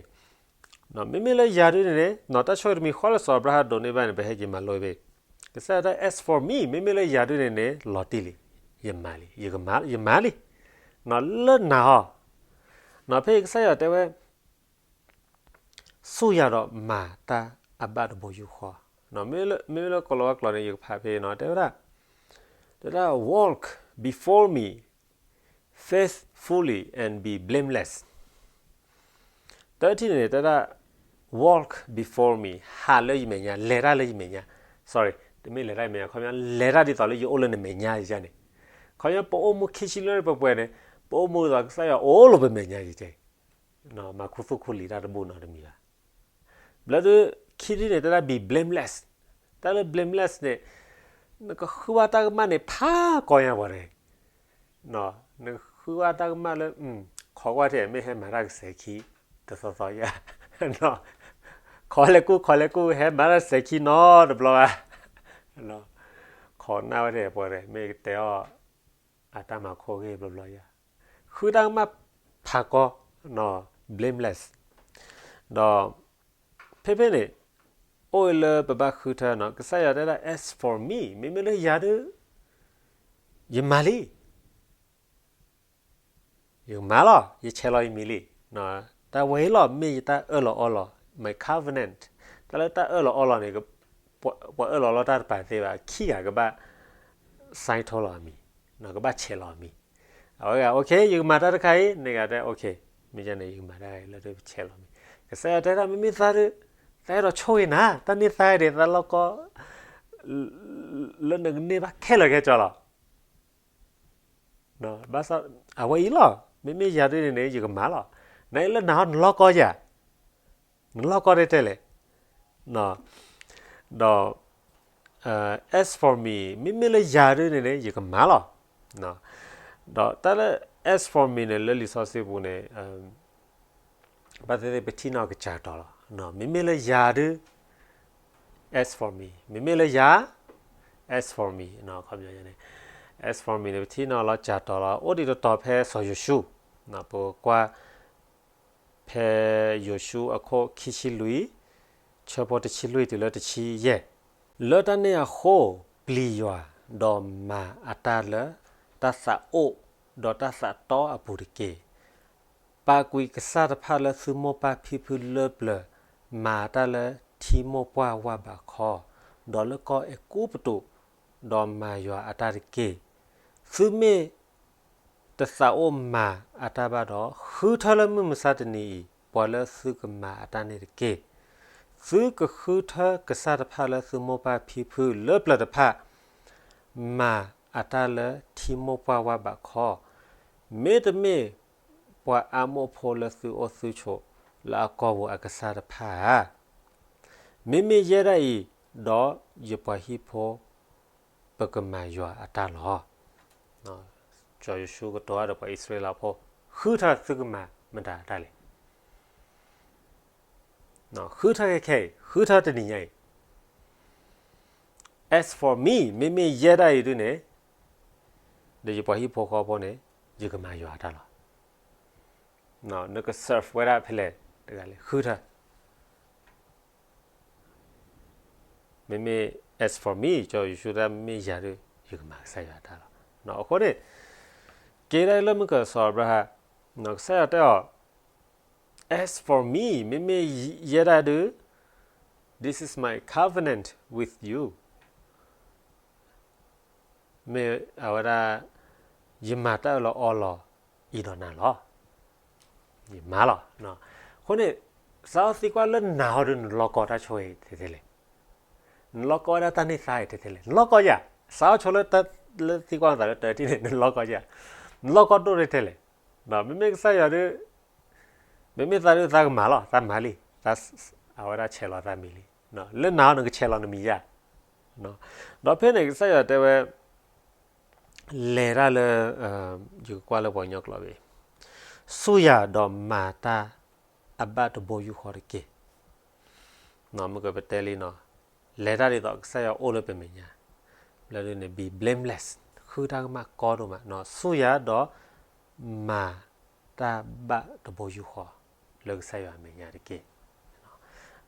ၤ, မ့မ့ၢ်လၢယၤဒုန့ၣ်န့ၣ် တၢ်ဆိၣ်ဂ့ၤတမံၤဃီလၢစီၤအၤဘြၤဟၣ်ဒိးန့ၢ်ဘၣ်န့ၣ် ပဟဲက့ၤမၤလိဘ့ၣ်. ကစၢ်ယွၤတဲ as for me, မ့မ့ၢ်လၢယၤဒုန့ၣ်န့ၣ် လီၤတံၢ်လံ, ယမၤလံ, ယမၤလံ, လၢနၤဟီ, ဖဲအံၤကစၢ်ယွၤတဲဝဲ ဆူယၤဒီးမၤတၢ်အဘၣ်တဘိယူၢ်ဃီ, မ့မ့ၢ်လၢကိၤလၤဝါကျိာ်န့ၣ် ယကဖးဖဲနီၤ တဲဝဲဒၣ်, တဲဝဲဒၣ် walk before me faithfully and be blameless. တထံၣ်န့ၣ် တဲဒၣ် walk before me ဟးလၢယမဲာ်ညါ လဲၤတၢ်လၢယမဲာ်ညါ, sorry တမ့ၢ်လဲၤတၢ်ယမဲာ်ညါ ခီပညီ လဲၤတၢ်ဒ်သိးလၢယအိၣ်လၢနမဲာ်ညါယၤန့ၣ်, ခီပညီ ပအိၣ်မူခံဆံလၢပှဲၤပှဲၤန့ၣ် ပအိၣ်မူဒ်သိးကစၢ်ယွၤအိၣ်လၢပမဲာ်ညါယၤ, မၤခူသူၣ်ခူလံၤတၢ်တဘိနီတမံၤဘၣ်. ဘျီဒုး ခံထံၣ်န့ၣ် တဲဒၣ် be blameless, တၢ်လၢ blameless န့ၣ် နကဃုဘၣ်တၢ်ကမၣ်န့ၣ် ဖးကီညါပှၤတဂၤ နဃုဘၣ်တၢ်ကမၣ်လၢ ခိးကွၢ်ထဲ မ့ၢ်ဟဲမၤတၢ်ကစဲးခံ တသီသီယါ, ခိးလဲၤကူၣ် ခိးလဲၤကူၣ် ဟဲမၤတၢ်စဲးခံနီတဘျီဘၣ်, ခိးနၢ်ဝဲထဲပှၤတဂၤ မ့ၢ်ကတဲအီၤ အတၢ်မၤခိၣ်ဂ့ၢ်ဘျီဘျီယါ, ဃုတၢ်ကမၣ်ဖးကီ, blameless, ဒီး ဖဲဖဲန့ၣ် အိၣ်လၢပဘၣ်ဃုထၢနီၤ ကစၢ်ယွၤတဲဒၣ် as for me မ့မ့ၢ်လၢယၤဒုး ယမၤလံ ယကမၤလီၤ ယဆဲးလီၤယမံၤလံ, တၢ်ဝဲအံၤလီၤ မ့ၢ်ယတၢ်အၢၣ်လီၤအီလီၤ my covenant, တၢ်လၢတၢ်အၢၣ်လီၤအီလီၤန့ၣ် ပှၤအၢၣ်လီၤလီၤတၢ်တပၤသ့ဘၣ် ခံဂၤကဘၣ် sign ထီလီၤအမံၤ, ကဘၣ်ဆဲးလီၤအမံၤ, အဝဲဂၤ okay ယကမၤတၢ်တခါအံၤ န့ၢ်ဂၤတဲ okay မ့ၢ်ယန့ၣ် ယကမၤတၢ်လၢတဆဲးလီၤမံၤ, ကစၢ်ယွၤတဲဒၣ် မ့မ့ၢ်သးဒုး သးအဲၣ်ဒိးဆိၣ်ဂ့ၤနၤ တၢ်န့ၢ်သါဒၣ် သးလီၢ်ကီ လၢနကန့ၢ်ဘၣ်ခဲလၢာ်ခဲဆ့လီၤ ဘၣ်ဆၣ် အဝဲအံၤလီၤ မ့မ့ၢ်ယၤဒ်န့ၣ်န့ၣ် ယကမၤလီၤ, နလၢနၤဟီ နလီၢ်ကီယၤ, နလီၢ်ကီတဲတဲလဲၣ်, ဒီး as for me မ့မ့ၢ်လၢယၤဒ်န့ၣ်န့ၣ် ယကမၤလီၤ, ဒီးတၢ်လၢ as for me န့ၣ် လၢလံာ်စီဆှံပူၤန့ၣ် ဘၣ်သ့ၣ်သ့ၣ် ပထံၣ်နီၣ်ကစၢ်တီၤလီၤ, မ့မ့ၢ်လၢယၤဒုး as for me မ့မ့ၢ်လၢယၤ as for me ခီပညီန့ၣ် as for me န့ၣ် ပထံၣ်နီၣ်လီၤကစၢ်တီၤလီၤ အိၣ်ဒံးတတီၤဖဲစီၤယိၤၡူ, ပကကွၢ် ဖဲယိၤၡူအခိၣ်ခံဆံလွံၢ် ဆၢဖိတဆံလွံၢ်တုၤလၢတဆံယဲၢ်, လၢတၢ်န့ၣ်အဃိ ပျံၤယွၤ ဒီးမၤအတၢ်လၢတၢ်သးအိၣ် ဒီးတၢ်သးတီအပူၤတက့ၢ်. ပာ်ကွံာ်ကစၢ်တဖၣ်လၢသုမိၢ်ပၢ်ဖံဖုလၢပျၢၤ, မၤတၢ်လၢထံမိၢ်ပှၢ်ဝၢ်ဘးခီ, ဒီးလၢကီၢ်အဲၤကူပတူး, ဒီးမၤယွၤအတၢ်တက့ၢ်. သုမ့ၢ်တသးအိၣ်မၤအတၢ်ဘၣ်ဒီး, ဃုထၢလၢမုၢ်မဆါတနံၤအံၤ ပှၤလၢသုကမၤအတၢ်န့ၣ်တက့ၢ်. သုကဃုထၢကစၢ်တဖၣ်လၢသုမိၢ်ပၢ်ဖံဖုလၢပျၢၤတဖၣ်, မၤအတၢ်လၢထံမိၢ်ပှၢ်ဝၢ်ဘးခီ, မ့တမ့ၢ်ပှၤအါမိၣ်ဖိလၢသုအိၣ်သုဆိးလၢအကီၢ်ပူၤအကစၢ်တဖၣ်ဧါ. မ့မ့ၢ်ယဲဒၣ်အံၤ, ဒီးယပှၤဟံၣ်ဖိ ပကမၤယွၤအတၢ်လီၤ. စီၤယိၤၡူကတိၤတၢ်ဒီးပှၤအံၣ်စရ့လးဖိ, ဃုထၢသုကမၤမတၤတၢ်လဲၣ်. ဃုထၢခဲခဲအံၤ, ဃုထၢတနံၤညါအံၤ, as for me မ့မ့ၢ်ယဲဒၣ်အံၤဒ်န့ၣ်, ဒီးယပှၤဟံၣ်ဖိဃီဖိန့ၣ်, ယကမၤယွၤအတၢ်လီၤ. နက serve ဝဲဒၣ်ဖဲလဲၣ်တဂၤလဲၣ်, ဃုထၢ မ့မ့ၢ် as for me စီၤယိၤၡူတဲ မ့မ့ၢ်ယၤဒုး ယကမၤကစၢ်ယွၤအတၢ်လီၤ. အဃိန့ၣ် က့ၤဒၣ်လၢမုၢ်ကစီၤအၤဘြၤဟၣ်, ကစၢ်ယွၤတဲအီၤ, as for me မ့မ့ၢ်ယဲဒၣ်ဒုး, this is my covenant with you မ့ၢ်အဝဲဒၣ် ယမၤတၢ်အၢၣ်လီၤအီလီၤအံၤဒီးနၤလီၤ. ယမၤလီၤ. အဃိန့ၣ် စးထီၣ်သံကွၢ်လၢနၤဟီဒုး နလီၢ်ကီတၢ်ဆိၣ်ဂ့ၤထဲထဲလဲၣ်. နလီၢ်ကီဝဲဒၣ်တၢ်န့ၢ်သါထဲထဲလဲၣ်. နလီၢ်ကီယၤ. စးထီၣ်ဆိလၢ လၢသံကွၢ်နသးလၢတၢ်တထံၣ်န့ၣ် နလီၢ်ကီယၤ. နလီၢ်ကီဒိၣ်ထဲထဲလဲၣ်. မ့မ့ၢ်ကစၢ်ယွၤဒုး မ့မ့ၢ်သးဒုးသးကမၤလီၤ, သးမၤလံ, အဝဲဒၣ်ဆဲးလီၤသးမံၤလံ. လၢနၤဟီနကဆဲးလီၤနမံၤယၤ. ဒီးဖဲန့ၣ်ကစၢ်ယွၤတဲဝဲ လဲၤတၢ်လၢ ယကကွၢ်လၢပှၤကညီကျိာ်ဘ့ၣ်, ဆူယၤဒီးမၤတၢ်အဘၣ်တဘိယူၢ်ဃီတက့ၢ်. မ့ၢ်ကပတဲလံနီၤ, လဲၤတၢ်ဒ်သိးကစၢ်ယွၤအိၣ်လၢပမဲာ်ညါ, လၢဒ်န့ၣ် be blameless, ဃုတၢ်ကမၣ်ကီဒိၣ်မး, ဆူယၤဒီးမၤတၢ်ဘၣ်တဘိယူၢ်ဃီ လၢကစၢ်ယွၤအမဲာ်ညါတက့ၢ်.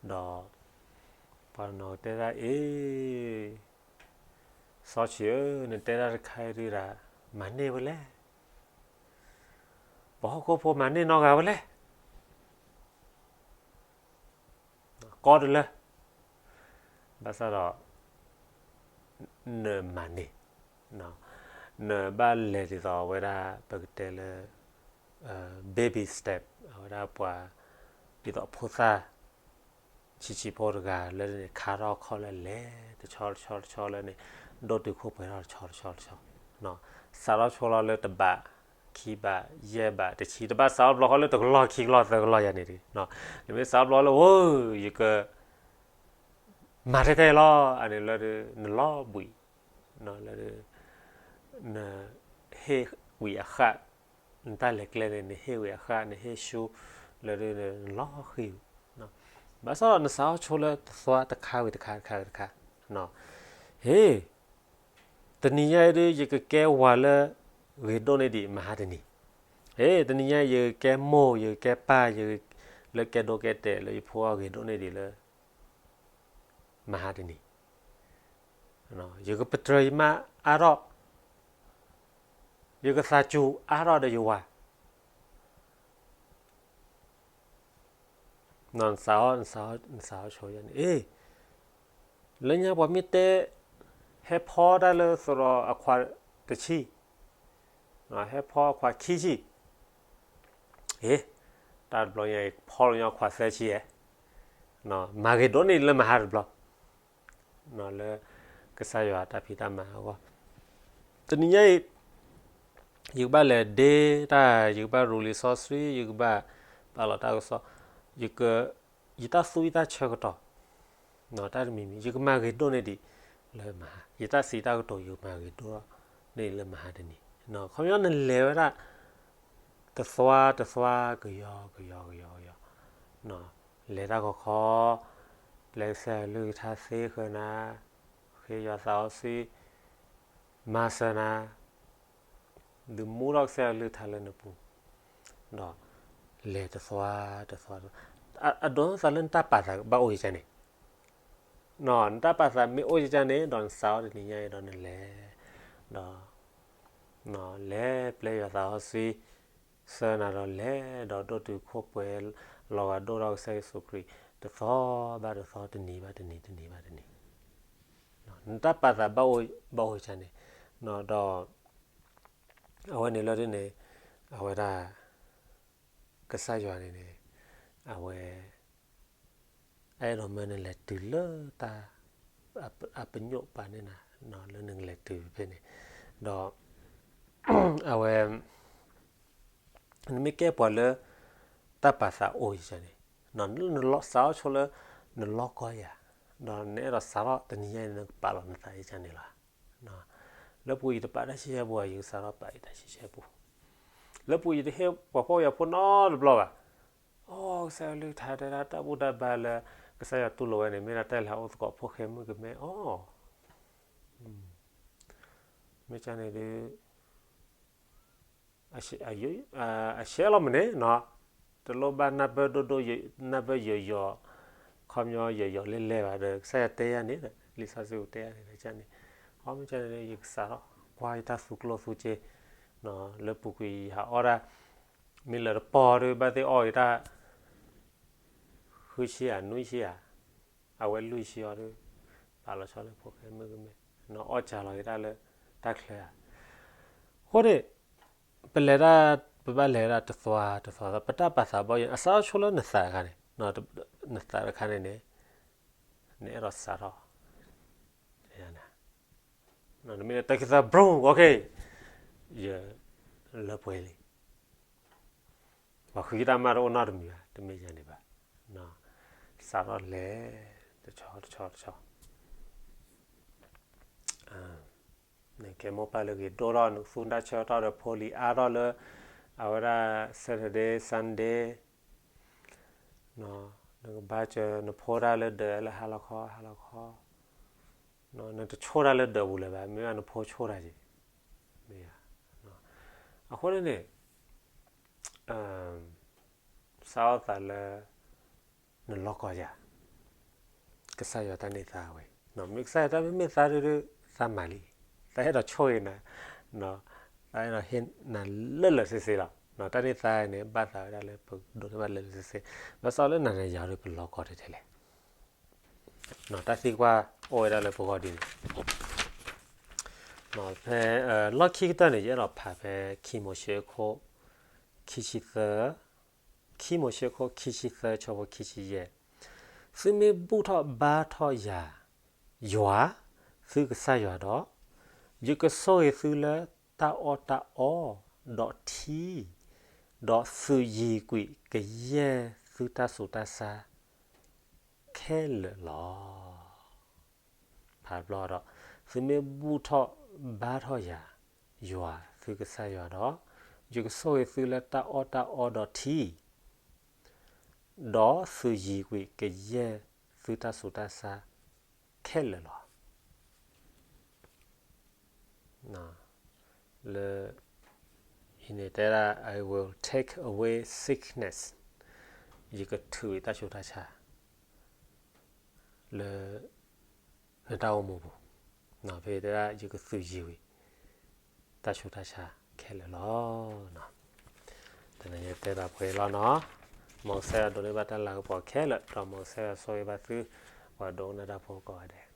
ဒီး ပှၤတနီၤတဲဒၣ်အံၤ စီၤဆံးဧၢ, နတဲဒၣ်တခါအံၤဒုးဒၣ် မၤန့ၢ်ဝဲလဲၣ်. ပှၤဟီၣ်ခိၣ်ဖိမၤန့ၢ်နီတဂၤဝဲလဲၣ်. ကီတလၢ ဘၣ်ဆၣ်ဒီး နမၤန့ၢ်, နဘၣ်လဲၤဒ်သိးအဝဲဒၣ် ပကတဲလၢ baby step အဝဲဒၣ်ပှၤ ဒ်သိးအဖိသၣ် ဆံးဆံးဖိတဂၤလၢန့ၣ် ခါထီၣ်ခီၣ်လၢလဲၤ တဆီတဆီတဆီလၢန့ၣ် ဒိၣ်တုာ်ခိၣ်ပှဲၤထီၣ်တဆီတဆီတဆီ, စးထီၣ်ဆိလီၤလၢတဘး ခံဘး ယဲၢ်ဘး တဆံ တဘၣ်စးထီၣ်ဘျီဃီလၢတကလီၢ်ခံကလီၢ်သၢကလီၢ်ယၤန့ၣ်ဒီး နမ့ၢ်စးထီၣ်ဘျီလၢ အိ ယက မၤထဲထဲလီၤ အန့ၣ်လၢ နလီၤဘှံး လၢ နဟ့ၣ်ဝံၤအဃၣ် နတၢ်လဲၤကျဲန့ၣ် နဟ့ၣ်ဝံၤအဃၣ် နဟ့ၣ်ဆူ လၢ နလီၤဃံၤ ဘၣ်ဆၣ်ဒီးနစးထီၣ်ဆိလၢတသွါတခါဝံၤတခါတခါဝံၤတခါ, ဟ့ၣ် တနံၤညါအံၤဒုး ယကကဲဝၤလၢ ဂ့ၤဒိၣ်န့ၢ်ဒံးမဟါတနံၤ, ဟ့ၣ် တနံၤညါအံၤ ယကကဲမိၢ် ယကကဲပၢ် ယ လၢကဲဒိၣ်ကဲတဲာ်လၢယဖိအီၤ ဂ့ၤဒိၣ်န့ၢ်ဒံးလၢ မဟါတနံၤ, ယကပတြၢၤယမါအါထီၣ်, ယကသးစူၤအါထီၣ်ဒီးယဝၤ နစးထီၣ် နစးထီၣ်ဆိယၤန့ၣ် အ့ လၢညါပှၤမ့ၢ်တဲ ဟဲဖီတၢ်လၢသရိာ်အခွးတဆံ, ဟဲဖီအခွးခံဆံ, အ့ တၢ်တဘျီညါအံၤ ဖီလၢညါခွးသၢဆံဧါ, မၤဂ့ၤဒိၣ်န့ၢ်လၢမဟါတဘျီ လၢကစၢ်ယွၤတၢ်ဖံးတၢ်မၤအဂီၢ်, တနံၤညါအံၤ ယကဘၣ်လဲၤဒ့တၢ် ယကဘၣ်ရူလံာ်စီဆှံ ယကဘၣ်ပာ်လီၤတၢ်ကစီၣ်, ယက ယတၢ်သူယတၢ်ဆၢကတီၢ် တၢ်တမံၤမံၤ ယကမၤဂ့ၤဒိၣ်န့ၢ်ဒံးလၢမဟါ, ယတၢ်စံးတၢ်ကတိၤ ယကမၤဂ့ၤဒိၣ်န့ၢ်လၢမဟါတနံၤ, ခီပညီနလဲၤဝဲဒၣ် တသွါတသွါ ကယီကယီကယီကယီ, လဲၤတၢ်ခီခီ, ပျဲကစၢ်ယွၤကလုၢ်ကထါသ့ဃၢၤနၤ, ဃ့ယွၤသးစီဆှံ မၤစၢၤနၤ, ဒုးမူထီၣ်ကစၢ်ယွၤကလုၢ်ကထါလၢနပူၤ, ဒီးလဲၤတသွါတသွါ, အဒိသးလၢနတၢ်ပာ်သးဘၣ်အိၣ်ယကန့ၣ်, နတၢ်ပာ်သးမ့ၢ်အိၣ်ယကန့ၣ် ဒီးနစးထီၣ်တနံၤညါအံၤဒီးနလဲၤ, ဒီး လဲၤပျဲယွၤသးစီဆှံ ဆှၢနၤဒီးလဲၤဒီးဒိၣ်တုာ်ခိၣ်ပှဲၤ လီၤဂာ်ဒိၣ်ထီၣ်ကစၢ်ယ့ၣ်ၡူးခရံာ် တသီဘၣ်တသီ တနံၤဘၣ်တနံၤ တနံၤဘၣ်တနံၤ, နတၢ်ပာ်သးဘၣ်အိၣ်ယကန့ၣ်, ဒီး အဝဲန့ၣ်လၢဒ်န့ၣ် အဝဲဒၣ် ကစၢ်ယွၤန့ၣ်န့ၣ် အဝဲ အအဲၣ်ဒိးမၢနလဲၤတုၤလၢတၢ် အပညိၣ်ပာ်န့ၢ်နၤ လၢနကလဲၤတုၤဖဲန့ၣ်, ဒီး အဝဲ နမ့ၢ်ကဲပှၤလၢ တၢ်ပာ်သးအိၣ်ယကန့ၣ်, နစးထီၣ်ဆိလၢ နလီၢ်ကီယၤ, ဒီးနအဲၣ်ဒိးစးထီၣ်တနံၤညါအံၤ နကပာ်လီၤနသးယကန့ၣ်လီၤ. လၢပူၤယတပာ်တၢ်ဆံဆဲပူၤ ယကစးထီၣ်ပာ်ယတၢ်ဆံဆဲပူၤ, လၢပူၤယတဟ့ၣ်ပှၤဖှီၣ်ယာ်ဖိနီတဘျီဘၣ်. အိ ကစၢ်ယွၤကလုၢ်ကထါတဲဒၣ်တၢ်ဘူၣ်တၢ်ဘါလၢ ကစၢ်ယွၤတူၢ်လိာ်ဝဲန့ၣ် မ့ၢ်ဒၣ်တၢ်လၢဟးအိၣ်သကိးဖိၣ်ဃဲမုၣ်ကမဲအီၤ, မ့ၢ်ကန့ၣ်ဒုး အရှဲလီၤမ့ၢ်န့ၣ်နီၤ, တလိၣ်ဘၣ်နၢ်ပၢၢ်ဒိၣ်ဒိၣ် နၢ်ပၢၢ်ယိာ်ယိာ်, ခီပညီယိာ်ယိာ်လဲၢ်လဲၢ်ဘၣ်ဒီး ကစၢ်ယွၤတဲယၤန့ၣ်ဒီး လံာ်စီဆှံတဲယၤန့ၣ်ဒီး ကန့ၣ်, အီ မ့ၢ်ကန့ၣ် ယကစးထီၣ်ကွၢ်ယတၢ်သူကျိၣ်သူစ့, လၢပူၤကွံာ်ယဟးအီၣ်ဒၣ်, မ့ၢ်လၢတပီၢ်ဒီး ဘၣ်သ့ၣ်အီၣ်ယတၢ် ဃုဆံဧါ နွံဆံဧါ, အဝဲလွံၢ်ဆံအီၤဒီး ပာ်လီၤဆီလၢဖိၣ်ဃဲမုၣ်ကမဲ, နအီၣ်စှၤလီၤယတၢ်လၢတၢ်ချၢဧါ. အဃိန့ၣ် ပလဲၤဒၣ် ပဘၣ်လဲၤဒၣ်တသွါတသွါ ပတၢ်ပာ်သးဘၣ်ယိာ် အစးထီၣ်ဆိလၢနသးတခါန့ၣ်, နသးတခါန့ၣ်န့ၣ် နအဲၣ်ဒိးစးထီၣ် နမ့ၢ်တၢ်ခံသး ဘြူၤ OK, ယလၢပှဲၤလံ ပှၤဃုတၢ်မၤတအိၣ်နီတမံၤဘၣ်, တမ့ၢ်ယၤန့ၣ်ဘၣ်, စးထီၣ်လဲၤ တဆီတဆီတဆီ, နကဲမိၢ်ပၢ်လၢဂ့ၤဒိၣ်ထီၣ် နကသူတၢ်ဆၢကတီၢ်ဒီးဖိလံၤအါထီၣ်လၢ အဝဲဒၣ် Saturday Sunday, နကဘါစၢၤနဖိတၢ်လၢဒၢးလၢဟါလီၤခီ ဟါလီၤခီ, နတဆိၣ်တၢ်လၢဒၢးပူၤလၢၤဘၣ်, မ့ၢ်ဘၣ်နဖိဆိၣ်တၢ်က့ၤ, မ့ၢ်ဧါ. အဃိန့ၣ်န့ၣ် စးထီၣ်သးလၢ နလီၢ်ကီၢ်ယၤ, ကစၢ်ယွၤတၢ်န့ၢ်သါဝဲ, မ့ၢ်ကစၢ်ယွၤတၢ်မ့ၢ်သါဒုး သးမၤလံ, သးအဲၣ်ဒိးဆိၣ်ဂ့ၤနၤ, သးအဲၣ်ဒိးဟ့ၣ်နၤလၢလၢဆ့ဆ့လီၤ. တၢ်န့ၢ်သါန့ၣ် ဘၣ်သးဝဲဒၣ်လၢပဒိးန့ၢ်ဘၣ်လၢလၢဆ့ဆ့, ဘၣ်ဆၣ်လၢနၤန့ၣ်ယၤဒုး ပလီၢ်ကီၢ်ထဲထဲလဲၣ်. တၢ်သံကွၢ်အိၣ်ဝဲဒၣ်လၢပဂီၢ်ဒ်န့ၣ်, ဖဲလီၢ်ခံကတၢၢ်န့ၣ် ယအဲၣ်ဒိးဖးဖဲခံမိၤၡ့ခိၣ် ခံဆံသၢ, ခံမိၤၡ့ခိၣ် ခံဆံသၢ ဆၢဖိခံဆံယဲၢ်, သုမ့ၢ်ဘူၣ်ထီၣ်ဘါထီၣ်ယၤ, ယွၤ, သုကစၢ်ယွၤဒီး, ယကဆိၣ်ဂ့ၤသုလၢတၢ်အီၣ်တၢ်အီ, ဒီးထံ, ဒီးသုးယံၤကွံာ်ကယဲၢ်သုတၢ်ဆူးတၢ်ဆါ ခဲလၢာ်လီၤ. ဖးဘျီဒီး, သုမ့ၢ်ဘူၣ်ထီၣ်ဘါထီၣ်ယၤ, ယွၤ, သုကစၢ်ယွၤဒီး, ယကဆိၣ်ဂ့ၤသုလၢတၢ်အီၣ်တၢ်အီဒီးထံ, ဒီးသုးယံၤကွံာ်ကယဲၢ်သုတၢ်ဆူးတၢ်ဆါ ခဲလၢာ်လီၤ. လၢ အံၤန့ၣ်တဲဒၣ် I will take away sickness, ယကထုးဝံၤတၢ်ဆူးတၢ်ဆါ လၢ နတၢ်အိၣ်မူပူၤ, ဖဲတဲဒၣ်ယကသုးယံၤဝံၤ တၢ်ဆူးတၢ်ဆါခဲလၢာ်လီၤ. တနံၤညါတဲဘၣ်ပှဲၤလီၤနီၤ, မ်ကစၢ်ယွၤဒိးန့ၢ်ဘၣ်တၢ်လၤကပီၤခဲလၢာ်, ဒီးမ်ကစၢ်ယွၤဆိၣ်ဂ့ၤဘၣ်သု ပှၤဒိကနၣ်တၢ်ဖိကိးဂၤဒဲး.